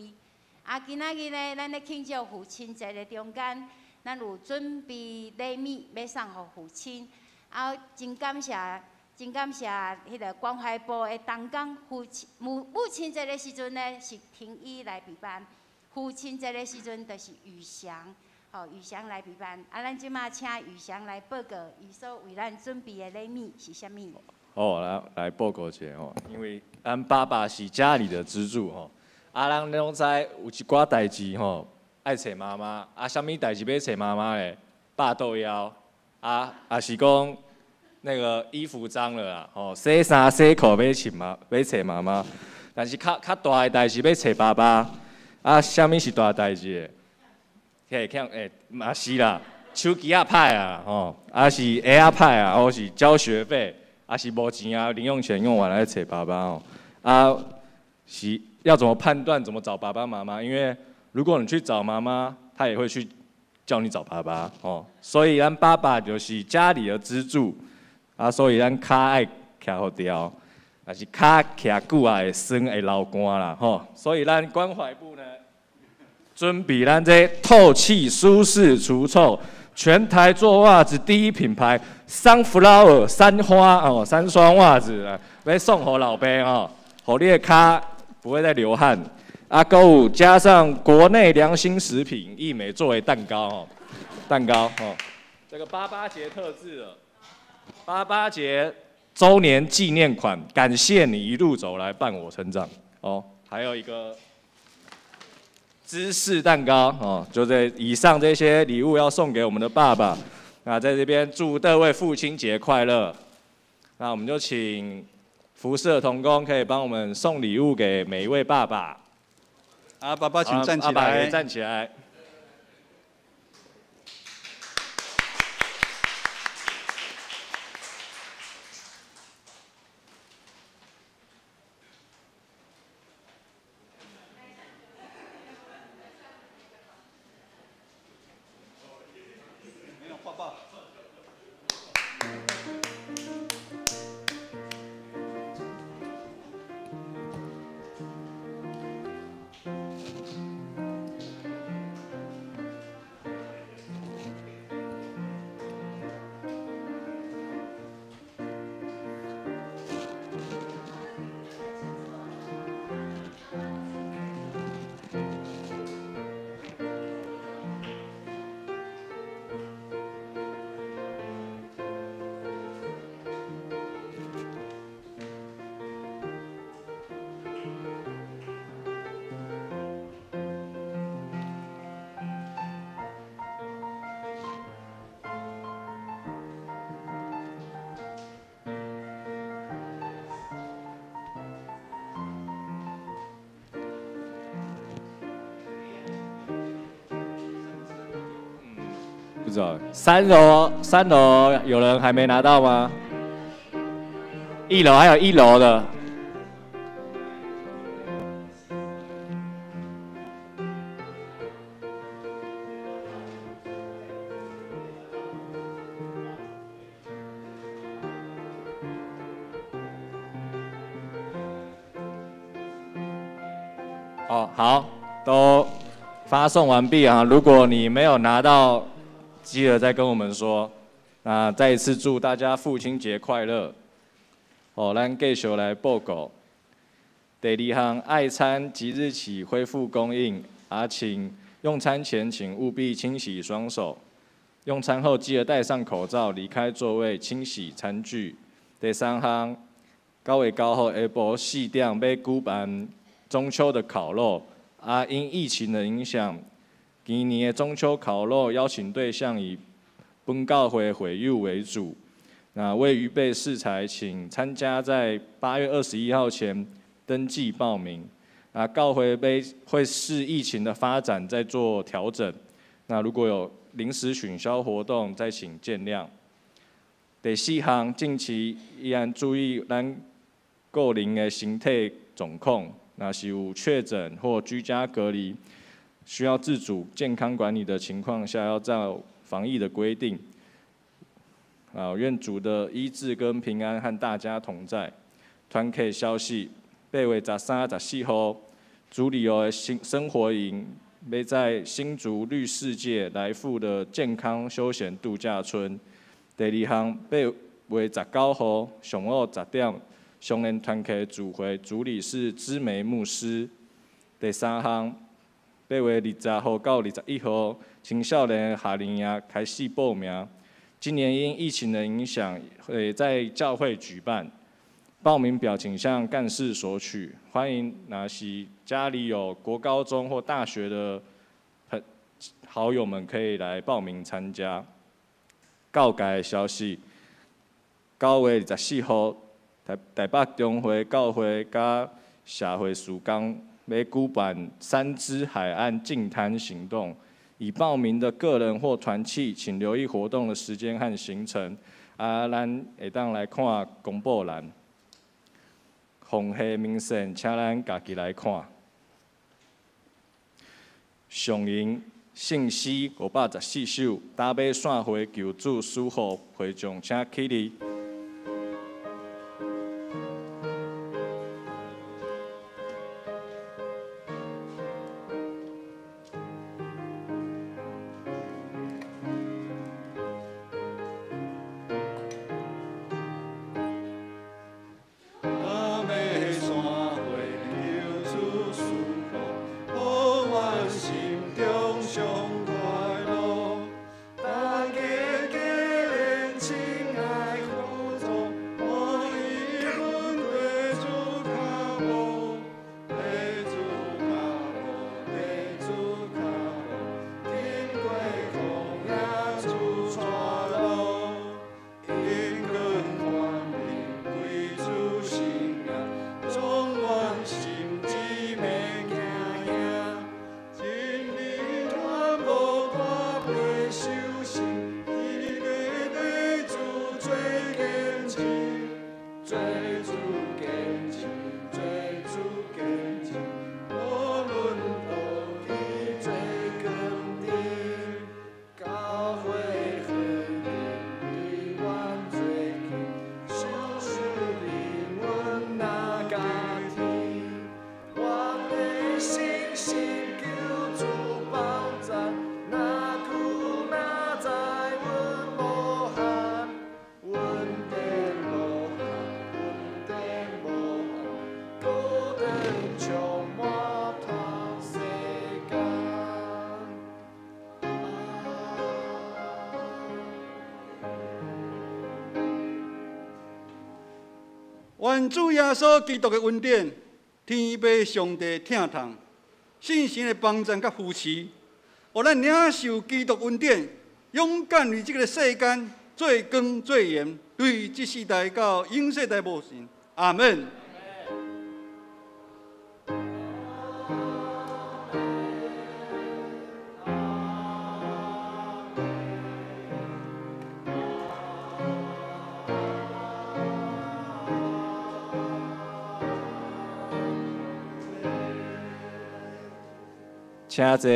啊，今仔日呢，咱咧庆祝父亲节的中间，咱有准备礼物欲送予父亲。啊，真感谢，真感谢彼个关怀部的同工，父亲母母亲节的时阵呢，是婷宜来备办；父亲节的时阵，就是宇翔，吼，宇翔来备办。啊，咱这马请宇翔来报告，伊所为咱准备的礼物是啥物？好，来报告一下吼，因为咱爸爸是家里的支柱吼。啊，咱攏知有一寡代誌吼，愛揣媽媽。啊，啥物代誌欲揣媽媽咧？腹肚枵，啊，抑是講那個衣服髒了啦，吼，洗衫洗褲欲揣媽，欲揣媽媽。但是較較大的代誌欲揣爸爸。啊，啥物是大代誌？嘿，看，欸，嘛是啦，手機仔歹啊，吼，抑是鞋仔歹啊，或是交學費，抑是無錢啊，零用錢用完來揣爸爸吼。啊，是要怎麼判斷？怎麼找爸爸媽媽？因為如果你去找媽媽，他也會去叫你找爸爸哦。所以咱爸爸就是家裡的支柱啊，所以咱跤愛徛予牢，抑是跤徛久啊會酸會流汗啦吼。所以咱關懷部呢，準備咱這透氣舒適除臭，全台做襪子第一品牌 Sunflower 三花哦，三雙襪子，欲送予老爸哦，予你的跤不會再流汗。啊，閣有加上國內良心食品義美作為蛋糕哦，蛋糕哦，這個八八節特製的，八八節週年紀念款，感謝你一路走來伴我成長哦，還有一個芝士蛋糕哦，就這以上這些禮物要送給我們的爸爸。那在這邊祝各位父親節快樂。那我們就請服侍的同工可以幫我們送禮物給每一位爸爸。啊，爸爸請站起來。爸爸可以站起來。不知道，三樓，三樓有人還沒拿到嗎？一樓還有一樓的。哦，好，都發送完畢啊！如果你沒有拿到，記得再跟我們說。那再一次祝大家父親節快樂。哦，咱繼續來報告。第二項，愛餐即日起恢復供應，啊，請用餐前請務必清洗雙手，用餐後記得戴上口罩，離開座位，清洗餐具。第三項，9月9號下晡4點欲舉辦中秋的烤肉，啊，因疫情的影響，今年的中秋烤肉邀請對象以本教會會友為主。那為預備食材，請參加在8月21號前登記報名。啊，教會會視疫情的發展再做調整。那如果有臨時取消活動，再請見諒。第四項，近期依然注意咱個人的身體狀況，若是有確診或居家隔離，需要自主健康管理的情況下，要照防疫的規定。啊，願主的醫治跟平安和大家同在。團契消息，8月13、14號，主里的新生活營欲在新竹綠世界來富的健康休閒度假村。第二項，8月19號上午10點，松仁團契聚會，主理是知梅牧師。第三項，8月20號到21號，青少年夏令營開始報名。今年因疫情的影響，會在教會舉辦。报名表请向干事索取。欢迎若是家里有国高中或大学的朋好友们，可以来报名参加。告解的消息：9月24号，台北中会教会佮社会事工欲举办三芝海岸净滩行动。已报名的个人或团契，请留意活动的时间和行程。啊，咱会当来看公布栏。红黑明线，请咱家己来看。上银圣诗514首，打马散会求主赐福会众，请起立。愿主耶稣基督的恩典、天父上帝疼痛、圣神的帮助佮扶持，予咱领受基督恩典，勇敢于这个世间做光做盐，对这世代到永世代无尽。阿门。请坐。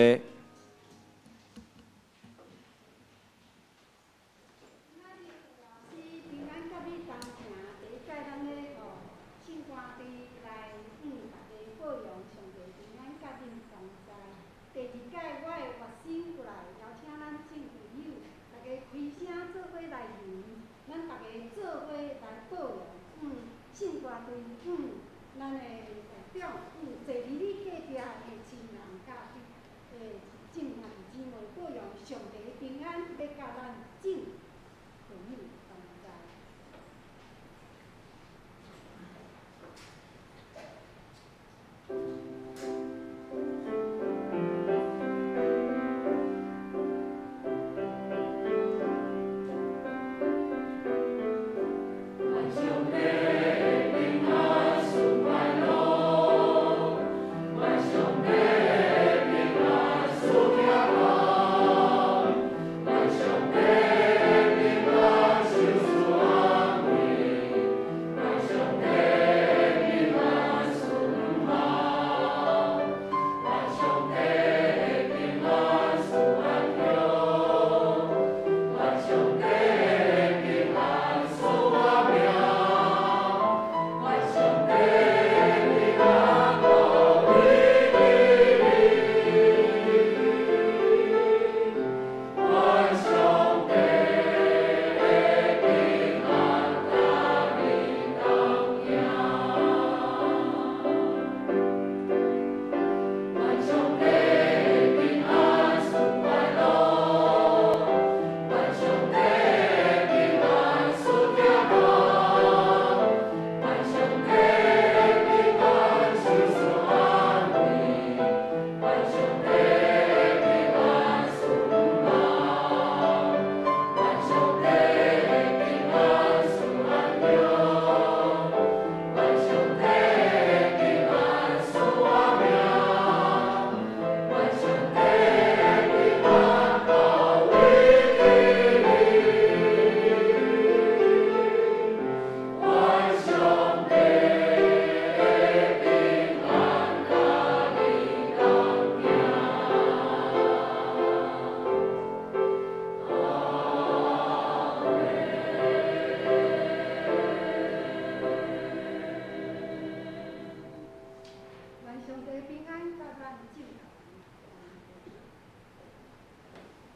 上帝平安。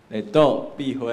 列岛、碧花。